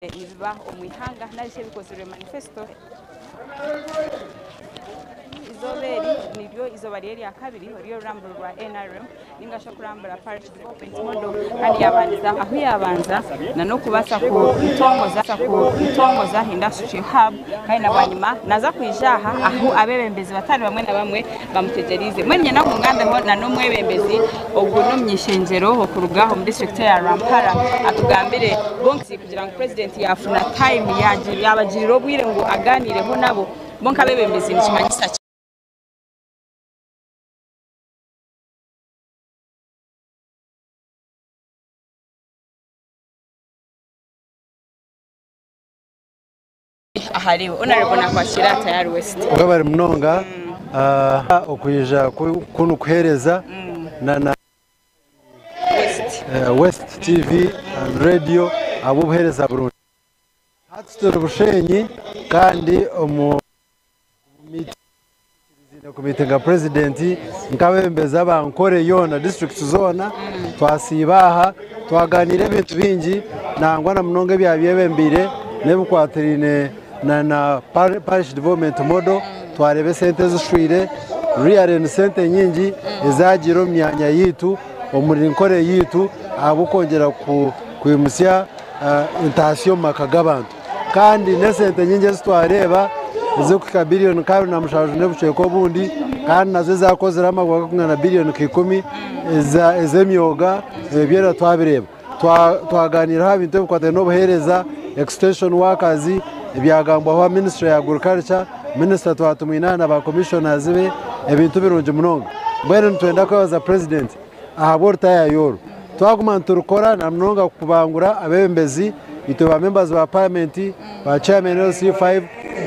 Nibiba omu ihanga nari shi ebikozirwe manifesto. Eizooba eri niryo eizooba rye erya kabiri ery'oruramburo rwa nrm ninga shi okurambura Parish Development Model kandi yabandiza ahu yabanza n'okubaasa kutongoza Industry Hub kandi na bwanyima naza kwija aha ahu abeebembezi batari bamwe na bamwe bamutegyereize. Mbwenu niinyenda ngu ngambeho n'omwebembezi ogu n'omuny'eishengyero okuruga omu disiturikiti eya Rwampara atugambire bonki kugira ngu purezidenti yaafuna tayimu yaabagirira obwire ngu agaaniireho nabo bo nk'abeebembezi nikimanyisa ki? Ahariwe Honourable nakwakira Tayari West. Webare munonga okwija kunu kuhereza na na West TV and Radio ahabw'obuhereza burungi. Hati turi Bushenyi kandi omu kumiitinga purezidenti nk'abeebembezi aba Nkore yoona disiturikiti zoona twasiiba aha twaganiira ebintu bingi nangwa na munonga ebyabyebembeire n'ebikwatiraine na parish development model twareeba esente ezishwire really ni sente nyingi ezagiire omu myanya yaitu omuri Nkore yaitu ahabw'okwongyera kwimutsya entaasya omu maka g'abantu. Kandi n'esente nyingi ezi twareeba ezirikuhika biriyoni nka abiri na mushanju n'obucweka obundi kandi nazo ezakozire amagwa garikwingana biriyoni nka ikumi ez'emyoga ebyo byona twabireeba. Twaganiira aha bintu ebikwatiraine n'obuheereza, extension workers, ebyagambwaho aha minisitule ya agriculture, minisita twaba tumwine aha na ba commissioners be, ebintu birungi munonga. Mbwenu nitwenda kwebaza purezidenti ahabw'orutayaaya oru. Twaguma niturukora na munonga kubangura abeebembezi, itwe ba members ba parliament, ba chairman LC5,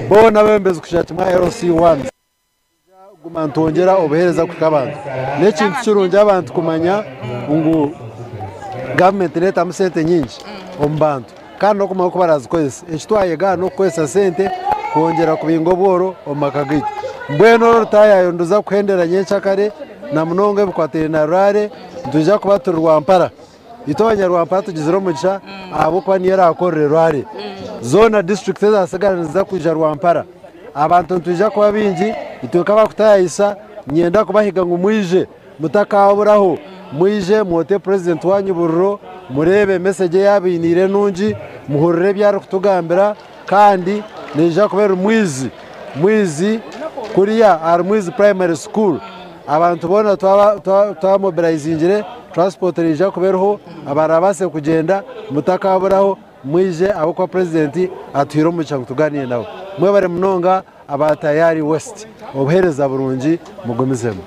boona abeebembezi kuhikira kimwe aha LC1. Nitwija kuguma nitwongyera obuheereza kuhika abantu. N'ekintu kirungi abantu kumanya ngu gavumenti neetamu sente nyingi omu bantu kandi n'okumanya oku barazikozesa. Eki twayega aha n'okukozesa sente kwongyera kubinga obworo omu maka gaitu. Mbwenu oru orutayaaya niruza kuhendera nyenkyakare na munonga ebikwatiraine na rurare. Nitwija kuba turi Rwampara. Itwe abanyarwampara tugizire omugisha ahabw'okuba niyo eraakorere Rware. Zoona disiturikiti ezaatsigara niziza kwija Rwampara. Abantu nitwija kuba baingi, itwe nk'abakutaayayisa niinyenda kubahiga ngu mwije mutakaaburaho. Mwije mwote purezidenti waanyu buriro, mureebe mesegi ei abainiire enungi, muhurire ebi arikutugambira kandi neija kuba eri Mwizi. Mwizi kuriya ahari Mwizi Primary School. Abantu boona twamobilizingire, transport neija kuba eriho, abarabaase kugyenda mutakaburaho mwije ahabw'okuba Purezidenti atuhaire omugisha ngu tugaaniire nawe. Mwebare munonga aba Tayari West, obuheereza burungi mugumizemu.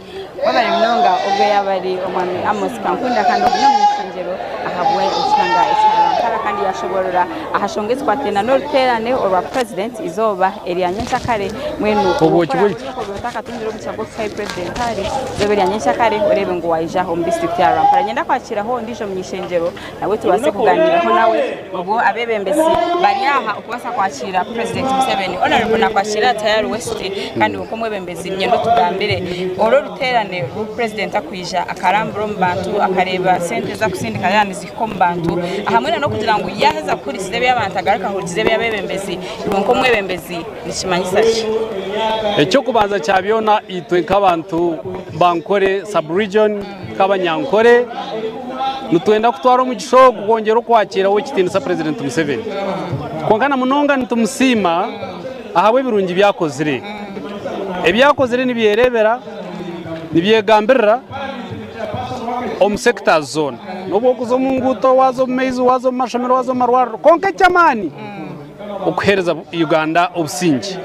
Mwebare munonga ogwo yaaba ari Omwami Amos Kankunda kandi ogu n'omuny'eishengyero ahabw'ekihanga ekya Rwampara kandi yashoborora aha shonga ezikwatiraine n'oruteerane orwa Purezidenti eizooba erya nyenkyakare mbwenu Obwoki bwaitu. Obu otakatungire omugisha gw'okuhika ahu Purezidenti ari, eizooba erya nyenkyakare oreebe ngu waija omu disiturikiti ya Rwampara. Niinyenda kwakiraho ondiijo muny'eishengyero nawe tubaase kugaaniiraho nawe obwo abeebembezi bari aha okubaasa kwakiira Purezidenti Museveni. Honourable nakwakira Tayari West kandi iwe nk'omwebembezi niinyenda otugambire oru oruteerane oru Purezidenti arikwija akarambura omu bantu akareeba sente ezi arikusindika yaaba nizihika omu bantu hamwe n'okugira ngu yaaheza kuhurikiza eby'abantu agaruke ahurikize eby'abeebembezi iwe nk'omwebembezi nikimanyisa ki? Eky'okubanza kya byona itwe nk'abantu ba Nkore sub-region nk'abanyankore nitwenda kutwara omugisha ogu kwongyera okwakira ow'ekitiinisa Purezidenti Museveni. Kwonka na munonga nitumusiima ahabw'ebirungi ebi akozire. Ebi akozire nibyereebera, nibyegambirira omu sectors zoona. N'obu orikuza omu nguuto, waaza omu maizi, waaza omu mashomero, waaza omu marwariro kwonka eky'amaani okuheereza Uganda obusingye.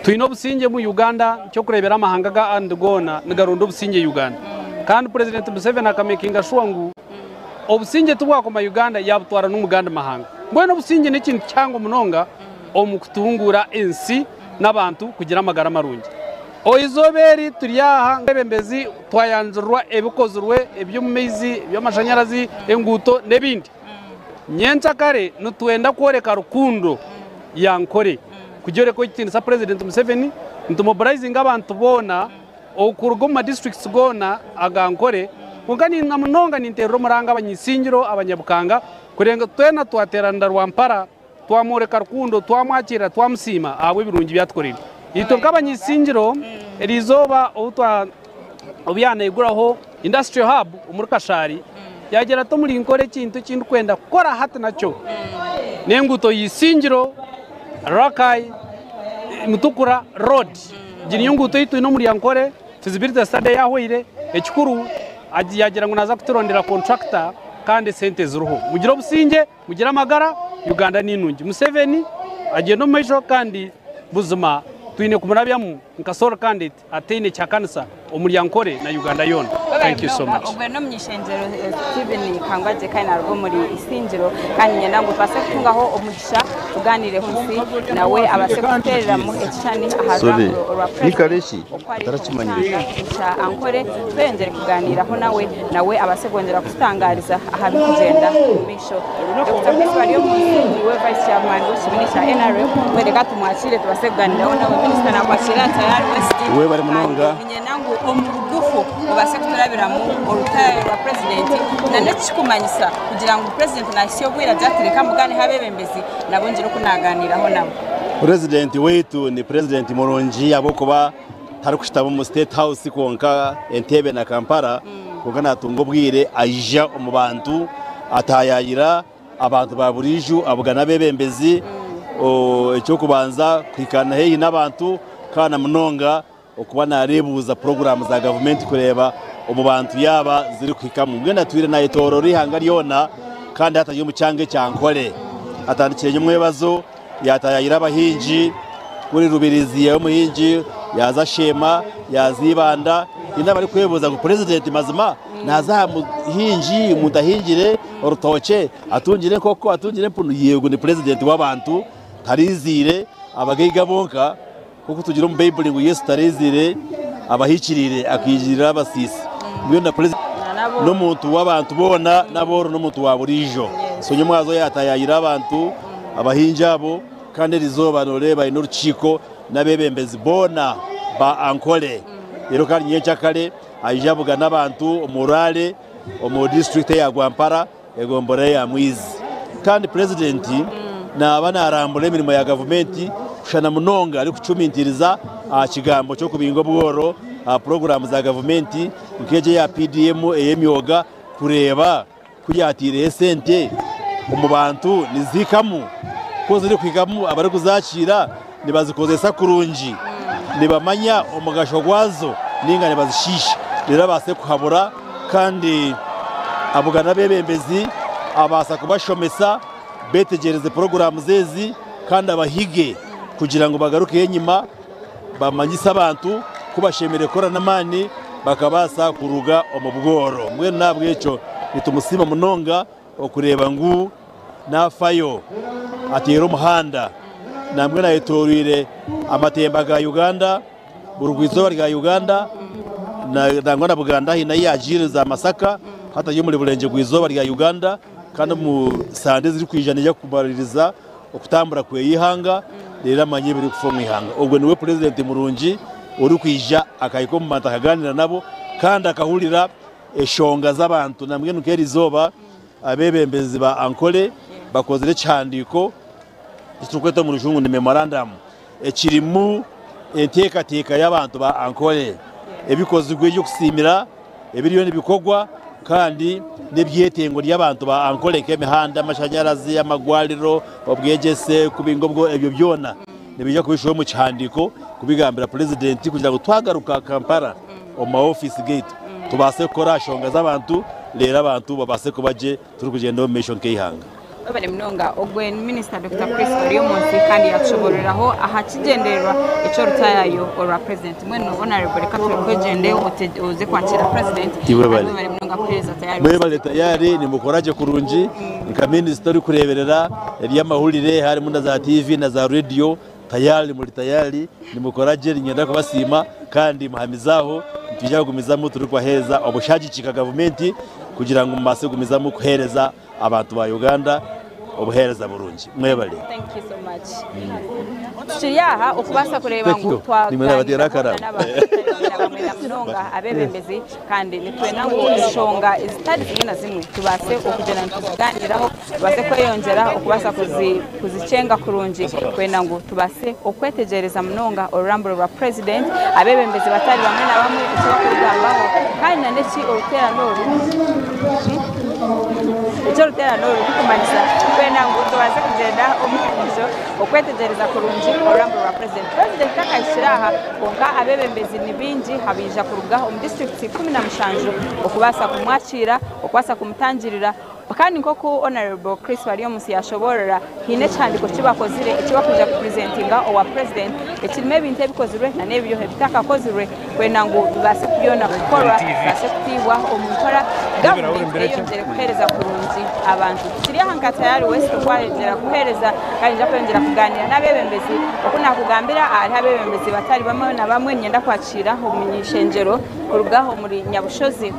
Twine obusingye omu Uganda ky'okureebera amahanga agandi goona nigaronda obusingye Uganda. Kandi Purezidenti Museveni akamekinga shuwa ngu obusingye tibwakoma Uganda yaabutwara n'omu gandi mahanga. Mbwenu obusingye n'ekintu kihango munonga omu kutunguura ensi n'abantu kugira amagara marungi. Eizooba eri turi aha nk'abeebembezi twayanjurirwa ebikozirwe eby'omu maizi, eby'amashanyarazi, enguuto n'ebindi. Nyenkyakare nitwenda kworeka rukundo ya Nkore kugyoreka ow'ekitiinisa Purezidenti Museveni. Nitumobilizinga abantu boona okuruga omu madistrikitis goona aga Nkore kwonka na munonga ninteerera omuranga Abanyaisingiro, Abanyabukanga kureeba ngu twena twateeranira Rwampara. twamworeka rukundo, twamwakiira, twamusiima ahabw'ebirungi ebi atukoreire. Itwe nk'abanyisingiro, eriizooba obu twa obu yaanaiguraho Industrial Hub omuri Kashari, yaagira ati omuri Nkore ekintu eki ndikwenda kukora hati nakyo n'enguuto ya Isingiro, Rakai, Mutukura Road. Egi niyo nguuto ei twine omuri Ankole, feasibility study yaahwaire, ekikuru yaagira ngu naaza kuturondera contractor kandi esente ziriho. Mugire obusingye. Mugire amagara, Uganda ninungi. Museveni agyende omu maisho kandi buzima twine kumurabyamu nka sole candidate ataine kihakanisa omuri Ankole na Uganda yoona. Thank you so much. Ogwe n'omunyishengyero Stephen Kangwagye kandi naruga omuri Isingiro kandi niinyenda ngu tubaase kutungaho omugisha tugaanireho nsi nawe abaase kututeereramu ekishushani aha Sorry. ruraburo orwa Ni President Kareshi oku ari omu atarakimanyire. kyanga ekya Ankole tweyongyere kugaaniiraho nawe nawe abaase kwongyera kututangaariza aha birikugyenda omu maisho. Dokita Chris Baryomunsi niwe Vice Chairman w'ekibiina ekya NRM, mbwenu reka tumwakiire tubaase kugaaniiraho nawe. Minisita naakwakiira Tayari West Webare munonga. kandi niinyenda ngu omu bugufu obaase kuturabiramu orutaayo rwa Purezidenti na n'ekikumanyisa kugira ngu Purezidenti naahitsya obwire agira ati reka mbuganeho abeebembezi nabo ngire oku naagaaniiraho nabo. Purezidenti waitu ni purezidenti murungi ahabw'okuba tarikushutama omu State House kwonka Entebbe na Kampala kwonka natunga obwire aija omu bantu atayayira abantu ba buriijo abugana abebembezi ekyokubanza kuhikaana haihi n'abantu kandi na munonga okuba nareebuuza puroguraamu za gavumenti kureeba omu bantu yaaba zirikuhikamu. Mbwenu atwire nayetoorora eihanga ryona kandi hati ari omu kyanga ekya Ankole. Atandikire nyomwebazo Yaataayaayira abahingi kuri Rubirizi y'omuhingi, yaaza Sheema, yaaza Ibanda. Haine abarikwebuuza ngu purezidenti mazima naaza aha muhingi, omuntu ahingire orutookye, atungire enkoko, atungire empunu? Yego ni purezidenti w'abantu, tariiziire abagaiga bonka nk'oku tugira omu Baibuli ngu Yesu tariiziire abahikiriire, akaijirira abasiisi. Mbwenu na purezidenti n'omuntu w'abantu boona n'abooro n'omuntu wa buriijo. So nyomwazo yaataayaayira abantu. Abahingi abo kandi erizooba noreeba aine orukiiko n'abebembezi boona ba Ankole reero kandi nyenkyakare aije abugane abantu omu rally omu disiturikiti eya Rwampara egomborora eya Mwizi. Kandi Purezidenti naaba narambura emirimo ya gavumenti kushushana munonga arikucumintiriza aha kigambo ky'okubinga obworo aha puroguraamu za gavumenti nk'egi eya PDM ey'emyoga kureeba Ku yaataireho esente omu bantu nizihikamu, ku zirikuhikamu abarikuzakiira nibazikozesa kurungi, nibamanya omugasho gwazo nainga nibazishiisha. Reero abaase kuhabura kandi abugane abeebembezi abaasa kubashomesa beetegyereze puroguraamu ezi kandi abahige kugira ngu bagarukeyo enyima. Bamanyise abantu ku bashemereire kukora n'amaani bakabaasa kuruga omu bworo. Mbwenu n'ahabw'ekyo nitumusiima munonga okureeba ngu naafayo ateire omuhanda. Nambwenu ayetooroire amatemba ga Uganda, burugwa-izooba rya Uganda nangwa na Buganda haine ahu yaagiire za Masaka hati ari omuri burengyerwa-izooba rya Uganda kandi omu sande ezirikwija naija kumaririza okutambura kwe eihanga reero amanye ebirikufa omu ihanga. Ogwo niwe purezidenti murungi orikwija akahika omu bantu akagaaniira nabo kandi akahurira eshonga z'abantu. Nambwenu nk'erizooba abeebembezi ba Ankole bakozire ekihandiiko eki turikweta omu rujungu ni memorandum ekirimu enteekateeka y'abantu ba Ankole, ebikozirwe eby'okusiimira ebiriyo nibikorwa kandi n'ebyetengo by'abantu ba Ankole nk'emihanda, amashanyarazi, amagwariro, obwegyese, kubinga obwo ebyo byona nibaija kubishuba omu kihandiiko kubigambira Purezidenti kugira ngu twagaruka Kampala omu ma ofiisi gaitu tubaase kukora aha nshonga z'abantu reero abantu babaase kuba gye turikugyenda omu maisho nk'eihanga. Webare munonga. Ogwe ni Minisita Dokita Chris Baryomunsi kandi yatushobororeraho aha kigyendererwa eky'orutayayo orwa Purezidenti. Mbwenu Honourable reka tukwegyende oze kwakira Purezidenti. Kandi Webare. webare munonga kuheereza Tayari. Mwebare Tayari nimukora gye kurungi nka minisita orikureeberera eby'amahurire harimu na za TV na za rediyo. Tayari muri tayari nimukora gye niinyenda kubasiima kandi muhamize aho nitwija kugumizamu turikubaheereza obushagiki nka gavumenti kugira ngu mubaase kugumizamu kuheereza abantu ba Uganda obuheereza burungi. Mwebale. Thank you so much. Tukiri aha okubaasa kureeba Thank ngu you. Nimwe nabateera twagaaniira akarabo. n'abantu batari bamwe na munonga abeebembezi kandi nitwenda ngu enshonga ezitari zimwe na zimwe tubaase okugyenda nituzigaaniiraho tubaase kweyongyera okubaasa kuzikyenga kurungi kwenda ngu tubaase okwetegyereza munonga oruramburo rwa president abeebembezi batari bamwe na bamwe eki bakurugambaho kandi na n'eki oruteerane oru eki oruteerane oru rurikumanyisa kwenda ngu tubaase kugyenda omu maisho okwetegyereza kurungi oruramburo rwa president. President takahikire aha kwonka abeebembezi ni baingi habaija kuruga omu disiturikiti 17 okubaasa kumwakiira, okubaasa kumutangirira kandi nk'oku Honourable Chris Baryomunsi yashoboorora haine ekihandiiko eki bakozire eki bakwija kupurezentinga owa president ekirimu ebintu ebikozirwe na n'ebyo ebitakakozirwe kwenda ngu bibaase byona kukorwa bibaase kutiibwa omu nkora gavumenti eyongyere kuheereza kurungi abantu. Tukiri aha nka Tayari West okwayongyera kuheereza kandi ninza kweyongyera kugaaniira n'abeebembezi. Oku naakugambira hariho abeebembezi batari bamwe na bamwe niinyenda kwakiira omuny'eishengyero kuruga omuri Nyabushozi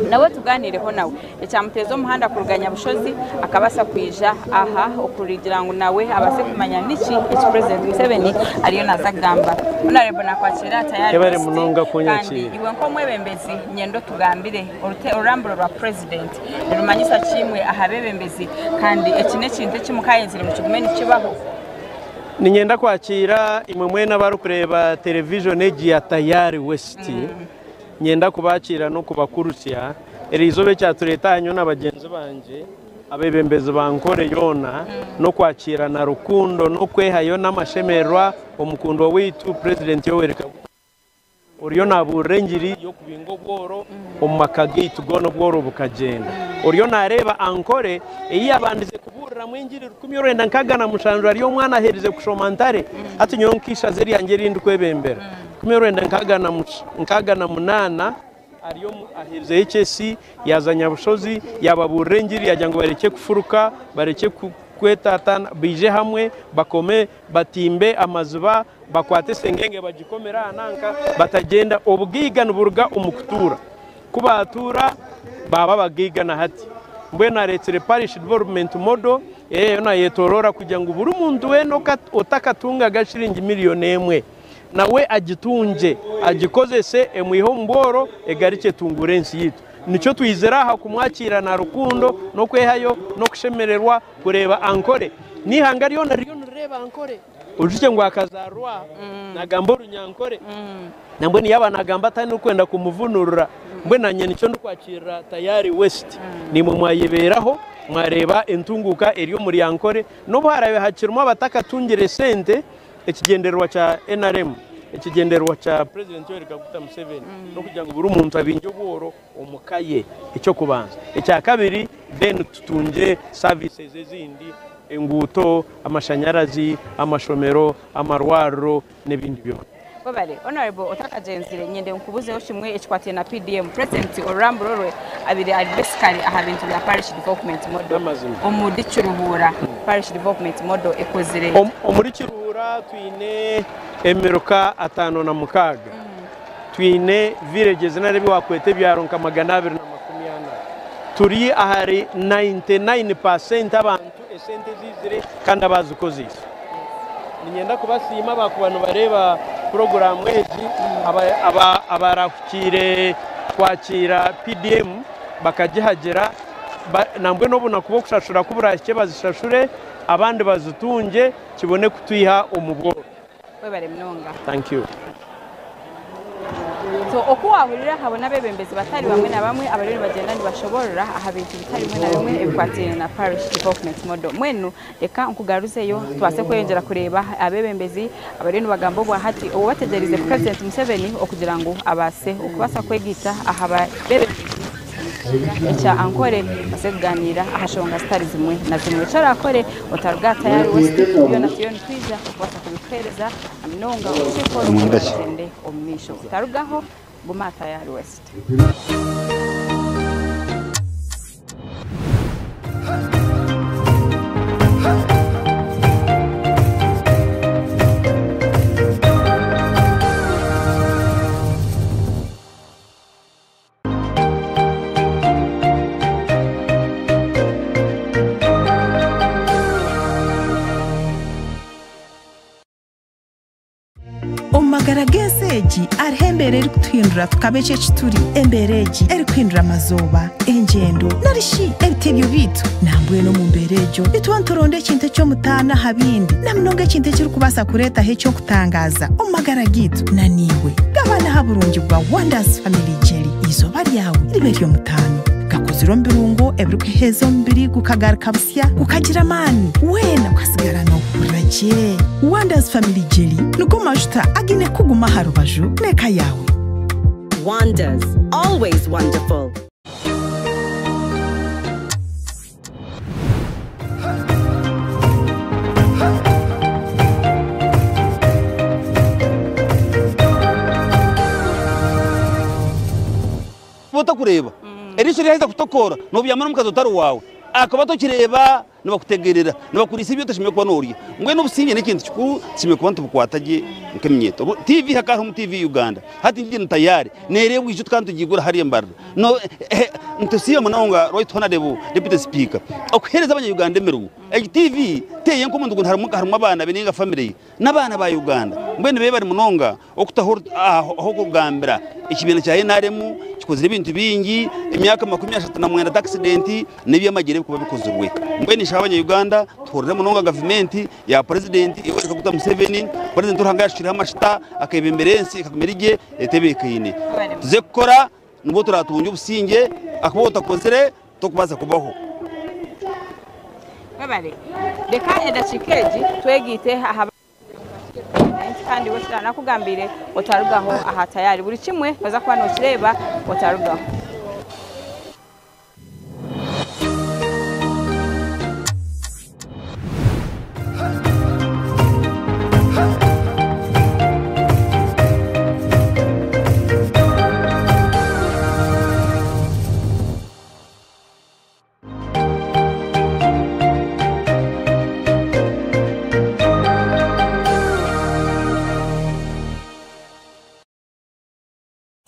nawe tugaaniireho nawe. Ekyamuteeza omuhanda kuruga Nyabushozi akabaasa kwija aha okugira ngu nawe abaase kumanya niki eki Purezidenti Museveni ariyo naaza kugamba. Honourable naakwakiira Tayari Yebare West munonga kandi kunyakiira. iwe nk'omwebembezi nyenda otugambire oruramburo rwa Purezidenti nirumanyisa ki imwe aha beebembezi kandi eki n'ekintu eki mukayenzire ngu kigume nikibaho? Niinyenda kwakiira imwe mwena abarikureeba terevijoni egi ya Tayari West. Niinyenda kubakiira n'okubakurutsya. Eri izooba ekyatureeta aha nyowe na bagyenzi bangye abeebembezi ba Nkore yoona n'okwakiira na rukundo n'okwehayo n'amashemererwa omukundwa waitu Purezidenti Yoweri Kaguta Museveni oriyo naabuurira engiri y'okubinga obworo omu maka gaitu goona obworo bukagyenda. Oriyo naareeba Ankore ei yaabandize kubuuriramu engiri 1967 ari omwana aherize kushoma ntare hati nyowe nk'eishaza eryangye eri ndikwebembera 1968 Ari omu aherize HSC yaaza Nyabushozi yaababuurira engiri yaagira ngu barekye kufuruka, barekye kwetaataana baije hamwe bakome batimbe amaziba, bakwate esengenge bagikomere aha nanka batagyenda. Obugaiga niburuga omu kutuura. Ku baatuura baaba abagaiga na hati. Mbwenu areetsire Parish Development Model eyo naayetoroora kugira ngu buri muntu weena otakatungaga shiringi miriyoni emwe, nawe agitungye, agikozese, emwihe omu bworo, egarukye etunguure ensi yaitu. Nikyo twizire aha kumwakiira na rukundo n'okwehayo n'okushemererwa kureeba Ankole. N'eihanga ryona ririyo nirireeba Ankole. Oijukye ngu akazaarwa aha, naagamba Orunyankore. Nambwenu yaaba naagamba atarikwenda kumuvunurura. Mbwenu naanye nikyo ndikwakiirira Tayari West. Naimwe mwayebeeraho mwareeba entunguuka eri omuri Ankole. N'obu haraabe hakirimu abatakatungire sente, Ekigyendererwa kya nrm, ekigyendererwa kya Purezidenti Yoweri Kaguta Museveni n'okugira ngu buri muntu abingye obworo omu ka ye, eky'okubanza. Ekyakabiri then tutungye services ezindi, enguuto, amashanyarazi, amashomero, amarwariro n'ebindi byona. Webare Honourable otakagyenzire nyende nkubuzeho kimwe ekikwataine na PDM. President oruramburo rwe abaire ari basically aha bintu bya Parish Development Model. Omuri Kiruhura Parish Development Model ekozire eta? Omuri Kiruhura twine emiruka 56. Twine villages nari ebi wakweta ebyaro nka 240. Turi ahari 99% abantu esente eziizire kandi abaazikozeise. Niinyenda kubasiima abakuba nibareeba puroguraamu egi, abarahukiire kwakiira PDM bakagihagira, nambwenu obunaku bw'okushashura ku buraahikye bazishashure, abandi bazitungye kibone kutwiha omu bworo. Webare munonga. Thank you. So oku wahurira habo n'abebembezi batari bamwe na bamwe abariyo nibagyenda nibashoborora aha bintu bitari bimwe na bimwe ebikwatiraine na Parish Development Model. Mbwenu reka nkugaruzeyo tubaase kweyongyera kureeba abebembezi abariyo nibagamba obwahati obu bategyerize President Museveni okugira ngu abaase okubaasa kwegaita aha bebembezi omu kibiina ekya Ankole babaase kuganiira aha shonga zitari zimwe na zimwe. Eki orakore otaruga aha Tayari West byona turiyo nitwija okubaasa kubikuheereza na munonga orukiiko oru ruragyende omu maisho. Otarugaho guma aha Tayari West. magara g'ensi egi hariho embeera erikutuhindura tukaba eki eki turi. Embeera egi erikuhindura amazooba, engyendo nari shi ebitebyo byaitu. Nambwenu omu mbeera egyo nituba nituronda ekintu eky'omutaano aha bindi na munonga ekintu ekirikubaasa kureetaho eky'okutangaaza omu magara gaitu. Na naiwe gabana aha burungi bwa Wonders Family Jelly. Eizooba ryawe ribe ery'omutaano. Gakozirwe omu birungo ebirikuheeza omubiri gukagaruka busya gukagira amaani, weena okasigara noohurira gye. Wonders Family Jelly nigo majuta againe kukuguma aha rubaju n'eka yaawe. Wonders, always wonderful. Otakureeba eriisho ryaheza kutokoora noobyama n'omukazi otari waawe akaba tokireeba nibakutegerera nibakuriisa ebi otashemereire kuba noorya. Mbwenu obusingye n'ekintu kikuru tushemereire kuba nitubukwata gye nk'eminyeeto. Obu TV hakaba hariho TV Uganda hati ngiyo ni tayari neereebwa ijo tukaba nitugigura hariya Mbarara. No nitusiima munonga Right Honourable Deputy Speaker okuheereza abanya Uganda emirimo. Egi TV ti eye nk'omuntu ngu harimu harimu abaana be ninga family ye, n'abaana ba Uganda. Mbwenu beebare munonga okutaho ah'okugambira ekibiina kya NRM kikozire ebintu bingi, emyaka 39 ta accident n'eby'amagyere ebirikuba bikozirwe. Mbwenu nshaba abanya Uganda tuhurire munonga gavumenti ya Purezidenti Yoweri Kaguta Museveni, Purezidenti Ruhanga yashukireho amashita akebembera ensi ekaguma eri gye etebeekaine. Tuze kukora nibwo turatungye obusingye ahakuba waaba otakozire tokubaasa kubaho. Webare. Reka edakiika egi twegaite aha Kandi we nakugambire otarugaho aha tayari buri kimwe noza kuba nokireeba otarugaho.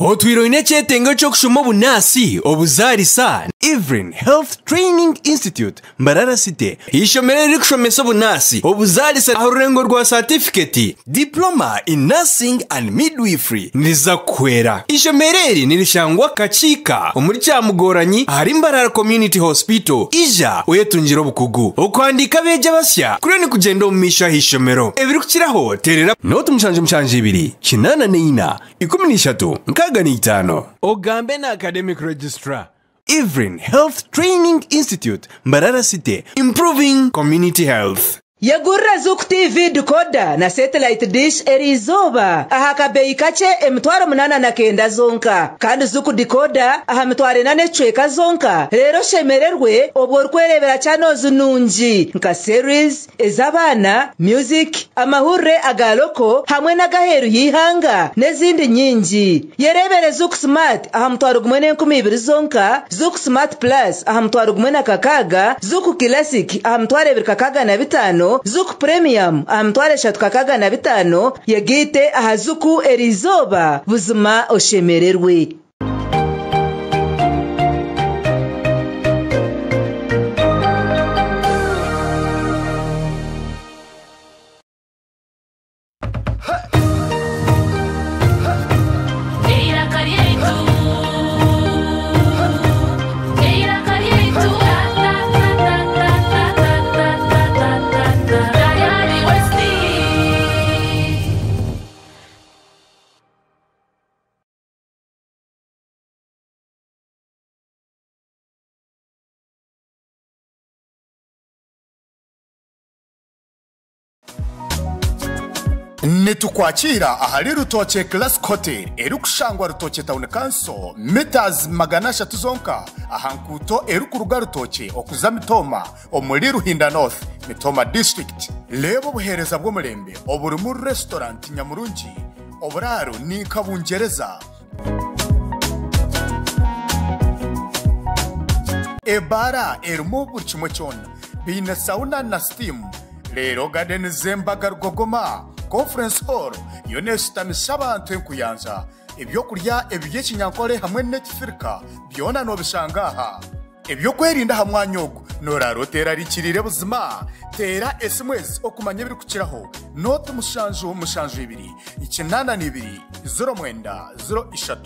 Otwire oine ekyetengo ky'okushoma obunaasi, obuzaarisa, Evelyn Health Training Institute, Mbarara City, eishomero eririkushomesa obunaasi, obuzaarisa aha rurengo rwa saatifiketi, Diploma in Nursing and Midwifery, niriza kukuhwera. Eishomero eri nirishangwa Kakiika omuri Kyamugoranyi ahari Mbarara Community Hospital. Ija oyetungire obukugu. Okuhandiika abeegi abasya kuriyo nikugyenda omu maisho aha ishomero. Ebirikukiraho teerera. Nooti 72 84 13 65. Ogambe na Academic Registrar, Evelyn Health Training Institute, Mbarara City, Improving Community Health. Yegurira Zuku TV decoder na satellite dish eriizooba aha kabeeyi kakye 8900 zonka. Kandi Zuku decoder aha 4000 n'ekicweka zonka reero oshemererwe obwo orikwereebera channels nungi nka series, ez'abaana, music, amahurire aga loko hamwe n'agaheeru y'eihanga n'ezindi nyingi. Yereebere Zuku Smart aha 10,000 zonka, Zuku Smart Plus aha 16,000, Zuku Classic aha 2,605, Zuku Premium aha 3,605, yegaite aha Zuku eriizooba buzima oshemererwe. Eiraka ryaitu, eiraka ryaitu, ta ta ta ta ta ta ta ta ta ta ta Tayari West. Nitukwakiira ahari Rutookye Classic Hotel erikushangwa Rutookye Town Council, mitazi 300 zonka aha nkuuto erikuruga Rutookye okuza Mitooma omuri Ruhinda North, Mitooma District. Reeba obuheereza bw'omurembe oburimu restaurant nyamurungi, oburaaro ni nka Bungyereza. Ebaara erimu buri kimwe kyona, baine sauna na steam, reero garden z'embaga rugogoma, conference hall yo neeshutamisa abantu enkuyanja, ebyokurya eby'ekinyankore hamwe n'ekifirika byona noobishanga aha. Eby'okwerinda aha mwanya ogu nooraara oteerarikiriire buzima. Teera esimu ezi okumanya ebirikukiraho, nooti mushanju mushanju ibiri, 82 09 03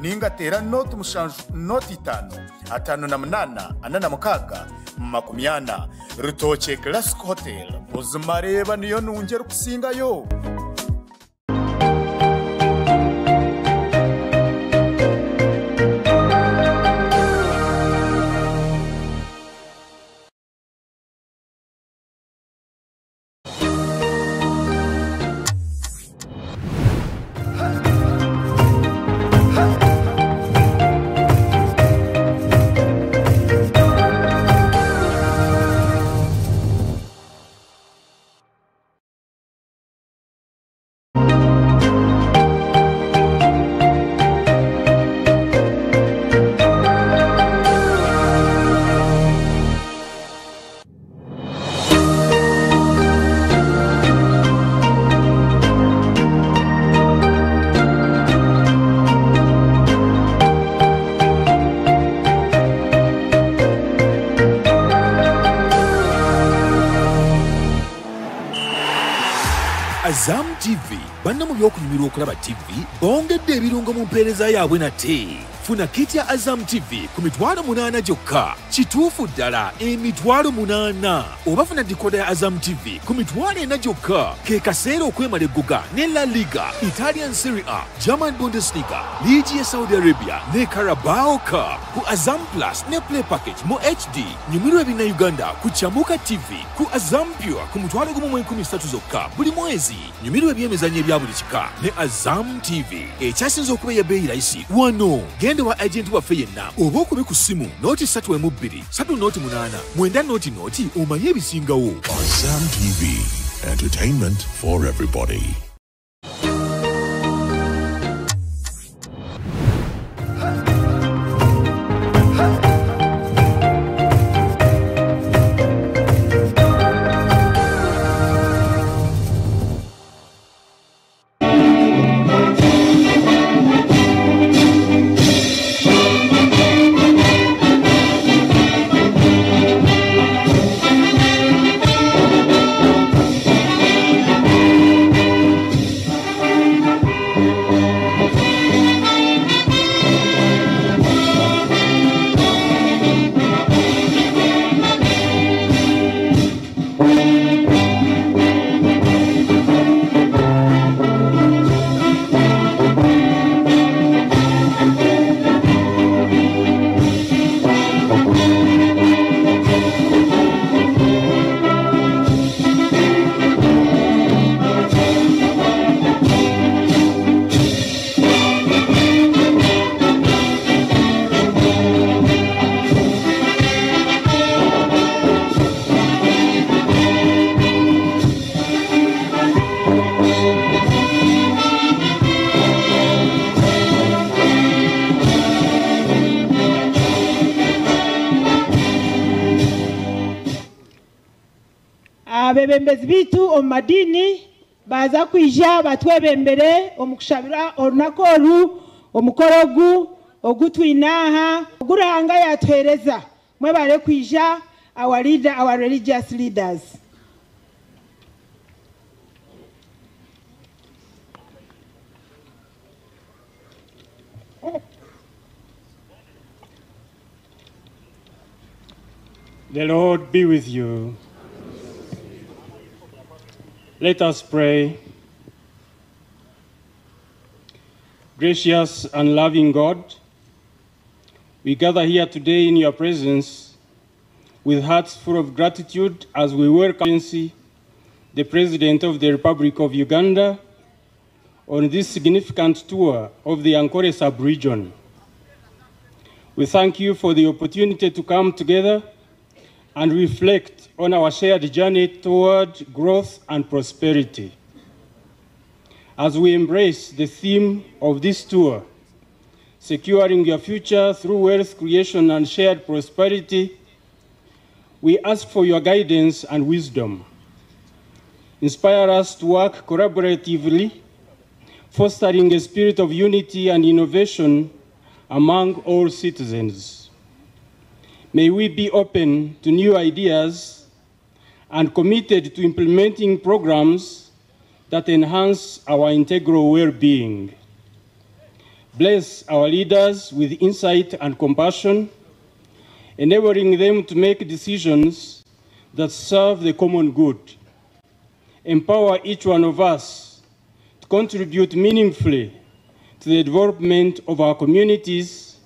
nainga teera nooti mushanju nooti itaano, 58 46 40. Rutookye Classic Hotel, buzima reeba niyo nungi erikusingayo! Azam TV banna mu by'okunyumirwa okulaba TV bongedde ebirungo mu mpeereza yaabwe nate. Funa kit ya Azam TV ku 800 gyokka. Kituufu ddala 800,000. Oba funa decoder ya Azam TV ku 400,000 gyokka. Ke kaseera okwemala eggoga ne La Liga, Italian Serie A, German Bundesliga, liigi ya Saudi Arabia ne Carabao Cup ku Azam Plus ne Play Package mu HD. Nyumirwa ebinnauganda ku Chamuka TV ku Azam Pure ku 10,030 zokka buli mwezi. Nyumirwa ebyemizannyo ebya buli kika ne Azam TV ekyasinze okuba ey'ebbeeyi layisi wano. Genda wa agenti waffe yenna oba okube ku ssimu nooti ssatu emu bbiri ssatu nooti munaana mwenda nooti nooti omanye ebisingawo. Azam TV, entertainment for everybody. Abebembezi bitu omu madiini baza kwija batwebembere omu kushabira orunaku oru omukoro ogu ogu twine aha ogu Ruhanga yatuheereza. Mwebare kwija our leader, our religious leaders. The Lord be with you. Let us pray. Gracious and loving God, we gather here today in your presence with hearts full of gratitude as we welcome the President of the Republic of Uganda on this significant tour of the Ankole sub-region. We thank you for the opportunity to come together and reflect on our shared journey toward growth and prosperity. As we embrace the theme of this tour, securing your future through wealth creation and shared prosperity, we ask for your guidance and wisdom. Inspire us to work collaboratively, fostering a spirit of unity and innovation among all citizens. May we be open to new ideas and committed to implementing programs that enhance our integral well being. Bless our leaders with insight and compassion, enabling them to make decisions that serve the common good. Empower each one of us to contribute meaningfully to the development of our communities,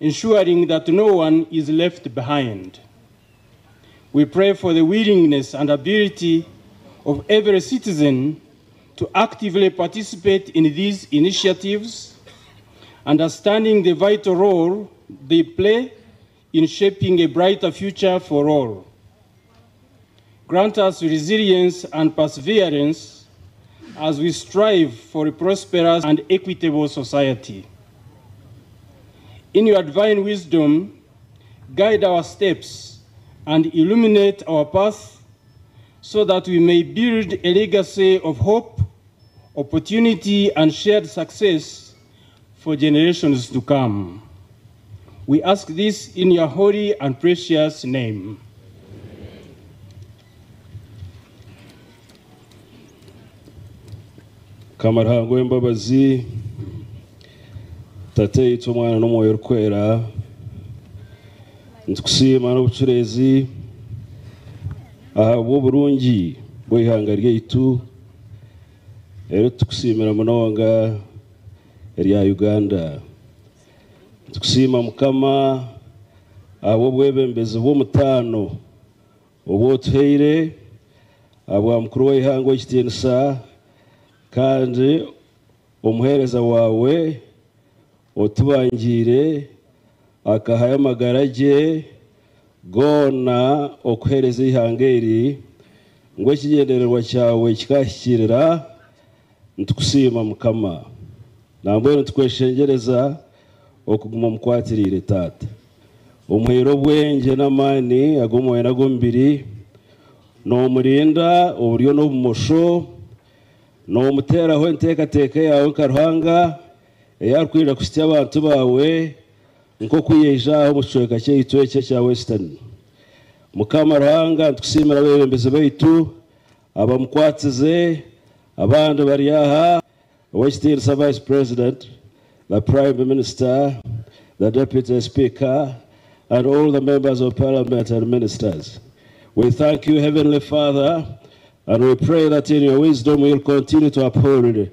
ensuring that no one is left behind. We pray for the willingness and ability of every citizen to actively participate in these initiatives, understanding the vital role they play in shaping a brighter future for all. Grant us resilience and perseverance as we strive for a prosperous and equitable society. In your divine wisdom, guide our steps and illuminate our path so that we may build a legacy of hope, opportunity, and shared success for generations to come. We ask this in your holy and precious name. Mukama Ruhanga ow'embabazi Tataitwe Omwana n'Omwoyo Orikwera nitukusiima n'obucureezi ahabw'oburungi bw'eihanga ryaitu eri tukusiimira munonga erya Uganda. Nitukusiima Mukama ahabw'obwebembezi bw'omutaano obu otuhaire ahabwa mukuru w'eihanga ow'ekitiinisa kandi omuheereza waawe otubangiire akahayo amagara gye goona okuheereza eihanga eri ngu ekigyendererwa kyawe kikahikiirira. Nitukusiima Mukama. Nambwenu nitukweshengyereza okuguma omukwatiriire Taata. Omuhaire obwengye n'amaani ag'omwoyo n'ag'omubiri, noomurinda oburyo n'obumosho, noomuteeraho enteekateeka yaawe nka Ruhanga ei arikwija kuhitsya abantu baawe nk'oku yaija aha omu kicweka kyaitu eki ekya Western. Mukama Ruhanga nitukusiimira abeebembezi baitu abamukwatsize, abandi bari aha, Ow'ekitiinisa Vice President, the Prime Minister, the Deputy Speaker, and all the members of Parliament and ministers. We thank you, Heavenly Father, and we pray that in your wisdom you'll continue to uphold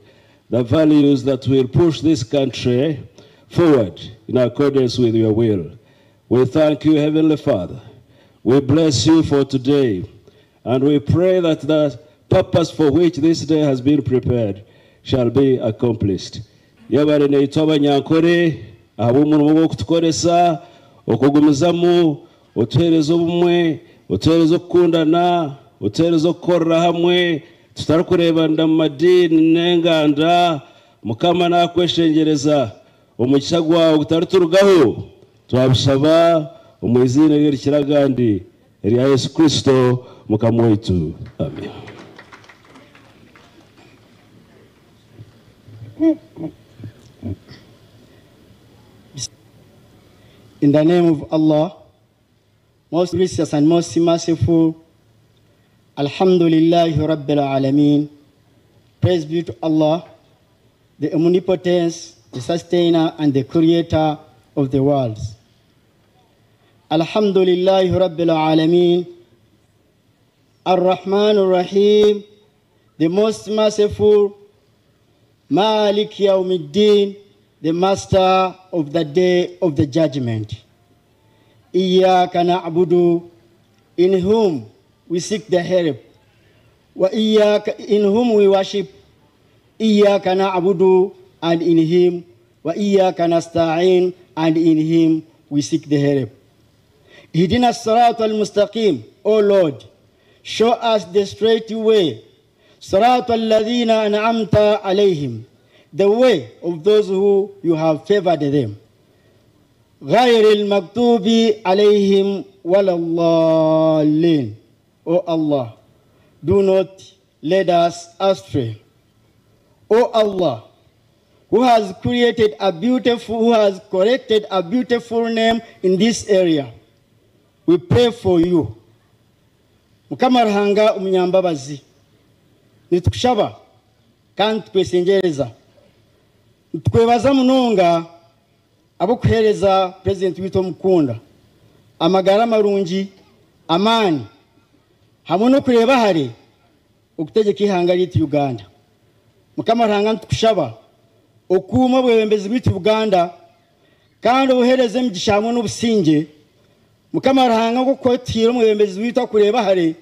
the values that will push this country forward in accordance with your will. We thank you, Heavenly Father. We bless you for today, and we pray that the purpose for which this day has been prepared shall be accomplished. Yebare naitwe Abanyankore ahabw'omurimo gw'okutukoresa, okugumizamu otuheereza obumwe, otuheereza okukundana, otuheereza okukorera hamwe tutarikureebanira mu madiini n'enganda. Mukama nakweshengyereza omugisha gwawe gutariturugaho. Twabishaba omu iziina eryo erikira agandi erya Yesu Kristo Mukama waitu. Amiina. In the name of Allah, most gracious and most merciful, Alhamdulillahi Rabbil Alameen. Praise be to Allah, the omnipotence, the sustainer, and the creator of the worlds. Alhamdulillahi Rabbil Alameen, Ar-Rahman Ar-Rahim, the most merciful, Malik Yawmiddin, the master of the day of the judgment. Iyyaka na'budu, in whom we seek the help. Wa iyyaka, in whom we worship. Iyyaka na'budu, and in him. Wa iyyaka nasta'in, and in him we seek the help. Ihdina as-sirat al-mustaqim, O Lord, show us the straight way. Sirat al-ladhina an'amta alayhim, the way of those who you have favored them. غير المغضوب عليهم ولا الضالين. O Allah, do not lead us astray. O Allah, who has created a beautiful, who has corrected a beautiful name in this area, We pray for you. Mukama Ruhanga omunyambabazi, nitukushaba kandi tukwesengereza. Nitukwebaza munonga ab'okuheereza Purezidenti waitu omukunda amagara marungi, amaani hamwe n'okureeba hare okutegyeka eihanga ryaitu Uganda. Mukama Ruhanga nitukushaba okuume obwebembezi bwaitu Buganda kandi obuheereze emigisha hamwe n'obusingye. Mukama Ruhanga nk'oku otuhaire omwebembezi waitu akureeba hare,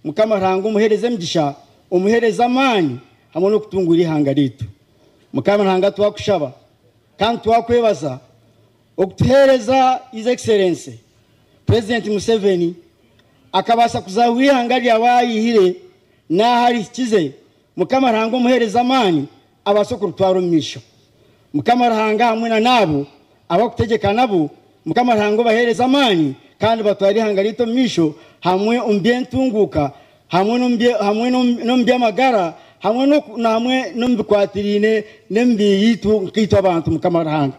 Mukama Ruhanga omuheereze emigisha, omuheereze amaani hamwe n'okutunguura eihanga ryaitu. Mukama Ruhanga twakushaba kandi twakwebaza okutuheereza His Excellency President Museveni akabaasa kuzahura eihanga ryawe ahu ayihire n'ahu arihikize. Mukama Ruhanga omuheereze amaani abaase okuritwara omu maisho. Mukama Ruhanga hamwe na n'abo abakutegyeka nabo, Mukama Ruhanga obaheereze amaani kandi batware eihanga ryaitu omu maisho hamwe omu by'entunguuka hamwe hamwe n'omu by'amagara hamwe hamwe n'omu bikwatiraine n'emibiri yaitu nkaitwe abantu Mukama Ruhanga.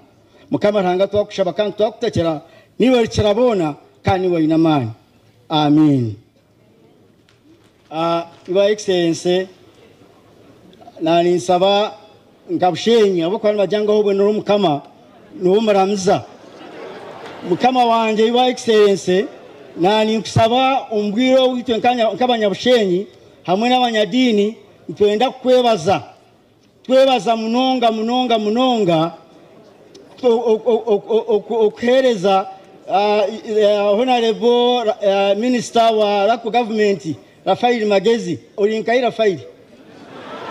Mukama Ruhanga twakushaba kandi twakutakira niiwe orikira boona kandi niiwe oine amaani. Amiina. Your Excellency, naninsaba nka Bushenyi ahabw'okuba nibagira ngu ahu obonera Omukama niho omuramiza. Mukama wangye Your Excellency, naninkusaba omu bwire obu itwe nk'abanyabushenyi hamwe n'abanyadiini nitwenda kukwebaza. Twebaza munonga munonga munonga okuheereza Honarebo Minisita wa Local Government Raphael Magezi. Ori nkahi Raphael?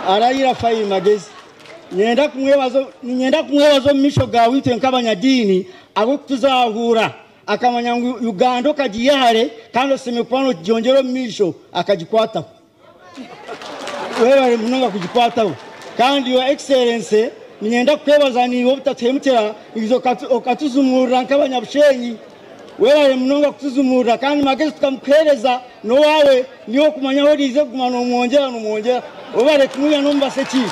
Arahi Raphael Magezi? Niinyenda kumwebaza omu maisho gaawe itwe nk'abanyadiini ahabw'okutuzahuura akamanya ngu Uganda okagiiha hare kandi oshemereire kuba noogigyongyera omu maisho akagikwataho. Webare munonga kugikwataho. Kandi Your Excellency, niinyenda kukwebaza naiwe obutatuhemukira naija okatuzumuurira nk'abanyabushenyi. Webare munonga kutuzumuurira kandi Magezi tukamukuheereza n'owaawe niiwe okumanya ahu oriize kuguma noomwongyera noomwongyera. Webare kumwiha n'omu baseki.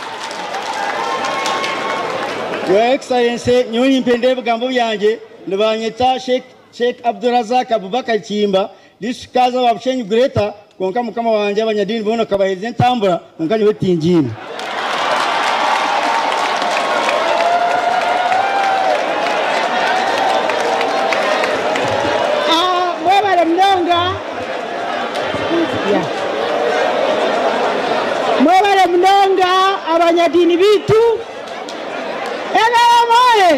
Your Excellency, nyowe nimpenda ebigambo byangye, nibanyeta Sheikh Sheikh Abdurazak Abubakar Kiyimba, District Kaza wa Bushenyi Greater, kwonka mukama wangye abanyadiini boona okabaheereza entambura kwonka nyowe tingiine. Mwebare munonga. Mwebare munonga abanyadiini baitu. NRM oye!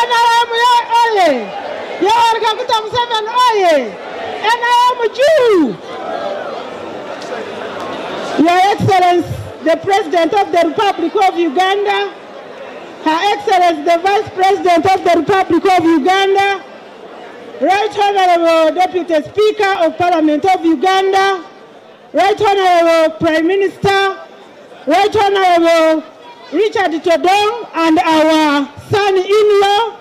NRM oye! Yoweri Kaguta Museveni oye! NRM juu! Your Excellency the President of the Republic of Uganda, Her Excellency the Vice President of the Republic of Uganda, Right Honorable Deputy Speaker of Parliament of Uganda, Right Honorable Prime Minister, Right Honorable Richard Todwong and our son-in-law,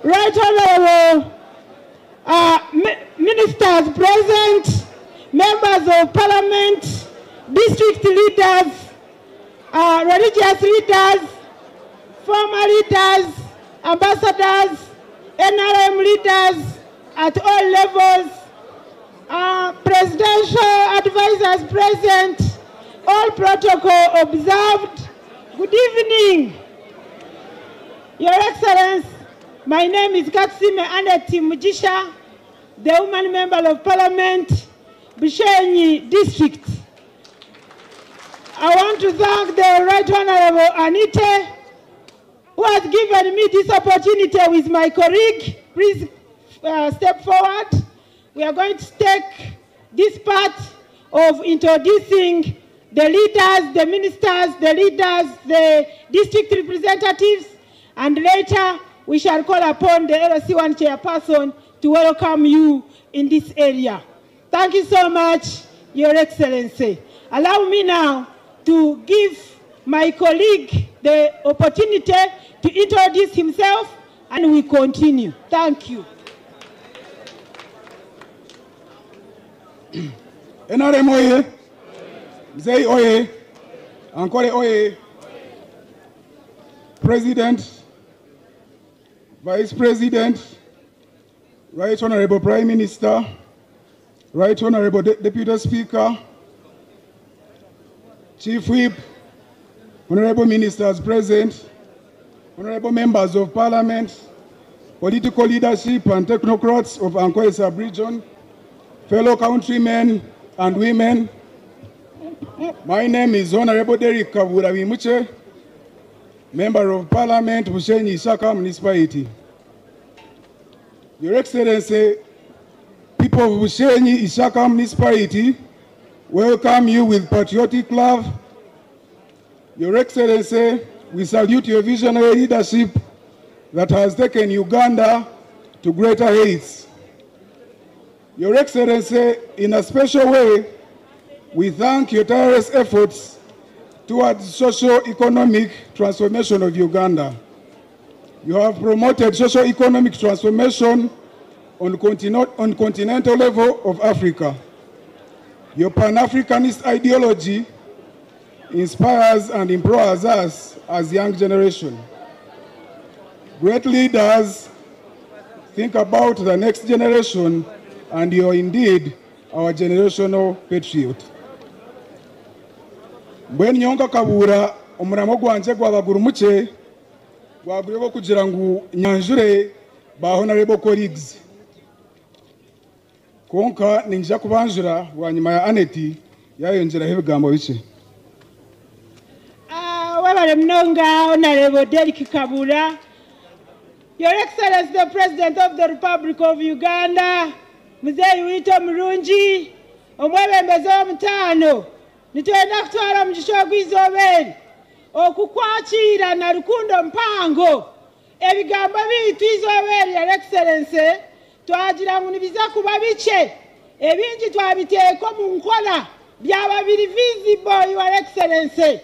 Right Honorable Ministers present, Members of Parliament, District leaders, religious leaders, former leaders, ambassadors, NRM leaders at all levels, presidential advisors present, all protocol observed. Good evening, Your Excellency. My name is Katsime Aneti Mugisha, the woman member of Parliament, Bushenyi District. I want to thank the Right Honorable Anite, who has given me this opportunity with my colleague. Please step forward. We are going to take this part of introducing the leaders, the ministers, the leaders, the district representatives, and later we shall call upon the LC1 chairperson to welcome you in this area. Thank you so much, Your Excellency. Allow me now to give my colleague the opportunity to introduce himself, and we continue. Thank you. NRM oye! Mzee oye! Ankole oye! President, Vice President, Right Honorable Prime Minister, Right Honorable Deputy Speaker, Chief Whip, Honorable Ministers present, Honorable Members of Parliament, political leadership and technocrats of Ankole Sub-Region, fellow countrymen and women, my name is Honorable Derrick Kabuura Bimukye, Member of Parliament, Bushenyi Ishaka Municipality. Your Excellency, people of Bushenyi Ishaka Municipality welcome you with patriotic love. Your Excellency, we salute your visionary leadership that has taken Uganda to greater heights. Your Excellency, in a special way, we thank your tireless efforts towards socio-economic transformation of Uganda. You have promoted socio-economic transformation on continental level of Africa. Your Pan-Africanist ideology inspires and empowers us as young generation. Great leaders think about the next generation, and you are indeed our generational patriot. Mbwenu nyowe Kabuura omuramo gwangye gwaba guri mukye gwaguriho kugira ngu nyanjure ba honorable colleagues, konka ninjya kubanjura bwanyuma ya Aneti yayongeraho ebigambo bikye. Webale munonga Honorable Derrick Kabura. Your Excellency the President of the Republic of Uganda, Muzeyi wittu omurungi, omwebembezi w'omutaano, nitwenda kutwara omugisha ogw'eizooba eri okukwakira na rukundo mpango. Ebigambo biitu izooba eri, Your Excellency, twagira ngu nibiza kuba bikye, ebingi twabiteeka omu nkora byaba biri visible, Your Excellency.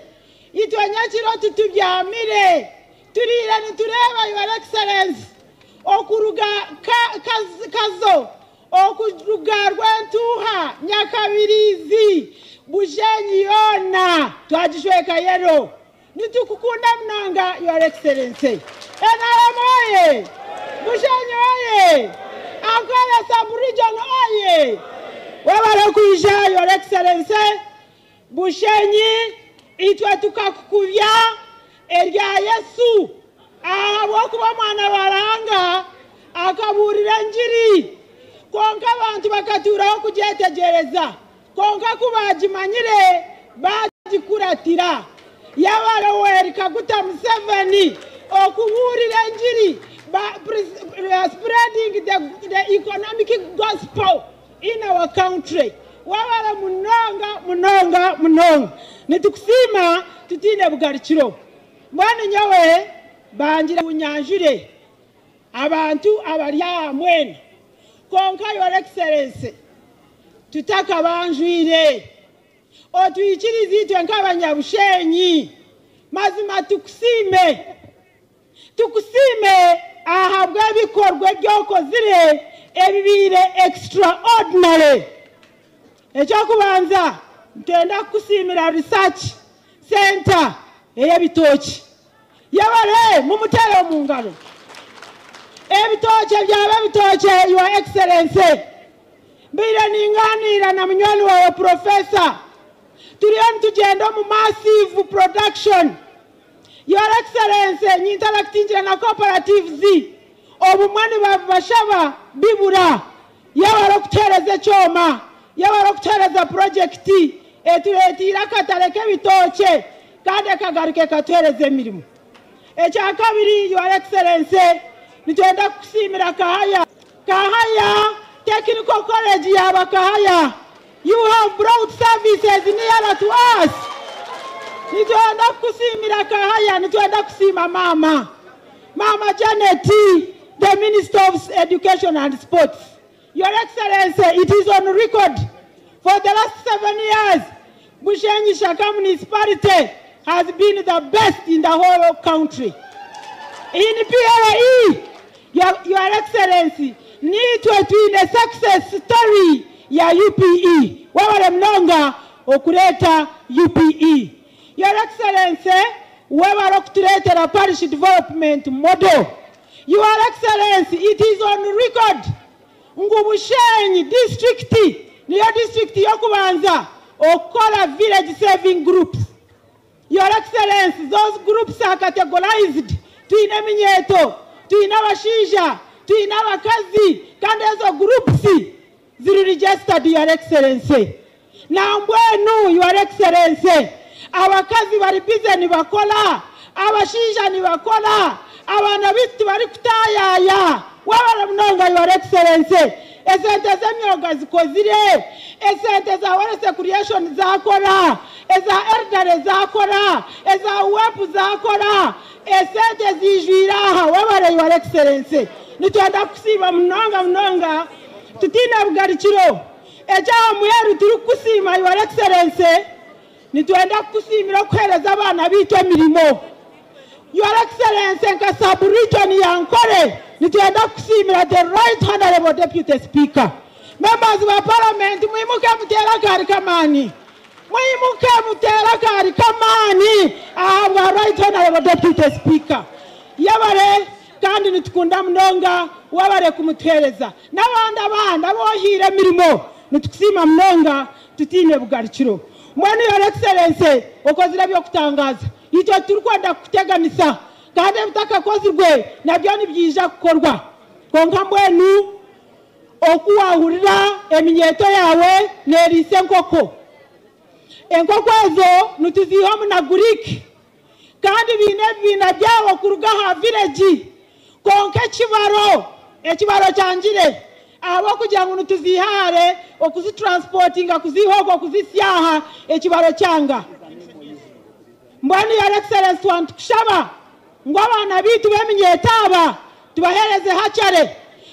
Itwe nyekiro tutubyamire, turiire nitureeba, Your Excellency, okuruga Kazo, okuruga Rwentuha, Nyakabirizi, Bushenyi yoona twagishweka yero. Nitukukunda munonga, Your Excellency. NRM oye! Bushenyi oye! Ankole Sub-Region oye! Webale kwija, Your Excellency. Bushenyi itwe tukakukubya erya Yesu ahabw'okuba omwana wa Ruhanga akabuurira enjiri, konka abantu bakaturaho kugyetegyereza, konka ku bagimanyire bagikuratira. Yaba Yoweri Kaguta Museveni okubuurira enjiri, spreading the economic gospel in our country. Wabale munonga munonga munonga, nitukusiima tutiine bugarukiro. Mbwenu nyowe bangira kunyanjure abantu abari aha mwena, konka Your Excellency tutakabanjwire otwikirize itwe nk'abanyabushenyi, mazima tukusiime, tukusiime ahabw'ebikorwa ebyokozire ebibiire extraordinary. Ekyokubanza ntenda kukusiimira research center ey'ebitooki. Yabale mumutere omu ngaro. Ebitookye byaba ebitookye, Your Excellency. Mbiire ninganiira na munywani wawe Professor, turiyo nitugyenda omu massive production. Your Excellency, nyinteractingire na cooperatives, obumwe nibabashaba bibura. Yabara okutuheereza ekyoma, yabara okutuheereza project etureetiire akatare k'ebitookye kandi ekagaruka ekatuheereza emirimo. Ekya kabiri, Your Excellency, nitwenda kukusiimira Kahaya. Kahaya Technical College yaba Kahaya. You have brought services nearer to us. Nitwenda kukusiimira Kahaya, nitwenda kusiima mama. Mama Janet, the Minister of Education and Sports. Your Excellency, it is on record. For the last 7 years, Bushenyi Ishaka Municipality has been the best in the whole country. In PLE, Your Excellency, nitwe twine success story ya UPE. Wabale munonga okureeta UPE. Your Excellency, webale okutureetera parish development model. Your Excellency, it is on record. Ngu Bushenyi disiturikiti niyo disiturikiti y'okubanza okukora village saving groups. Your Excellency, those groups are categorized. Twine eminyeeto, twine abashaija, twine abakazi kandi ezo groups ziri registered Your Excellency. Nambwenu Your Excellency, abakazi bari busy nibakora, abashaija nibakora, abaana baitu tibarikutaayaaya. Webare munonga Your Excellency. Esente z'emyoga zikozire, esente za wealth creation zakora, eza elderly zakora, eza UWEP zakora, esente zijwire aha. Webare Your Excellency. Nitwenda kukusiima munonga munonga tutiine bugarukiro. Eky'aha muheru turikukusiima Your Excellency, nitwenda kukusiimira okuheereza abaana baitu emirimo. Your Excellency, nka sub-region ya Nkore, nitwenda kukusiimira the Right Honourable Deputy Speaker. Members ba Parliament, mwimuke muteere akaari k'amaani. Mwimuke muteere akaari k'amaani ahabwa Right Honourable Deputy Speaker. Yebare kandi nitukunda munonga, webare kumutuheereza. N'abandi abandi abu ohaire emirimo, nitukusiima munonga tutiine bugarukiro. Mbwenu Your Excellency, okozire eby'okutangaaza. Itwe titurikwenda kukuteganisa kandi ebitakakozirwe nabyo nibyija kukorwa. Kwonka mbwenu oku waahurira eminyeeto yaawe neeriisa enkoko. Enkoko ezo nituziiha omu Nagrik kandi baine ebibiina byabo kuruga aha village. Kwonka ekibaro, ekibaro kyangire ahabw'okugira ngu nituziiha hare, okuzitransportinga kuziiha okwo kuzitsya aha, ekibaro kyanga. Mbwenu Your Excellency twaba nitukushaba ngu abaana baitu b'eminyeeto aba tubaheereze hatchery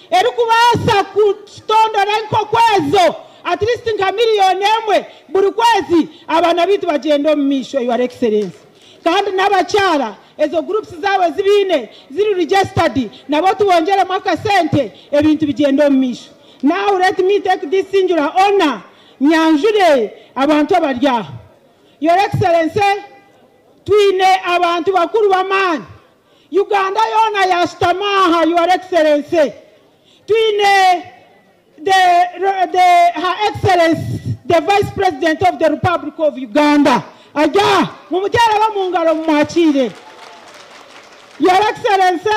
erikubaasa kutondora enkoko ezo at least nka miriyoni emwe buri kwezi abaana baitu bagyende omu maisho Your Excellency. Kandi n'abakyara ezo groups zaabo ezi baine ziri registered nabo tubongyeremu akasente ebintu bigyende omu maisho. Now let me take this singular honour nyanjure abantu abari aha. Your Excellency, twine abantu bakuru b'amaani. Uganda yoona yaashutama aha, Your Excellency. Twine the, the, Her Excellency, the Vice President of the Republic of Uganda. Ari aha, mumuteereho omu ngaro mumwakiire. Your Excellency,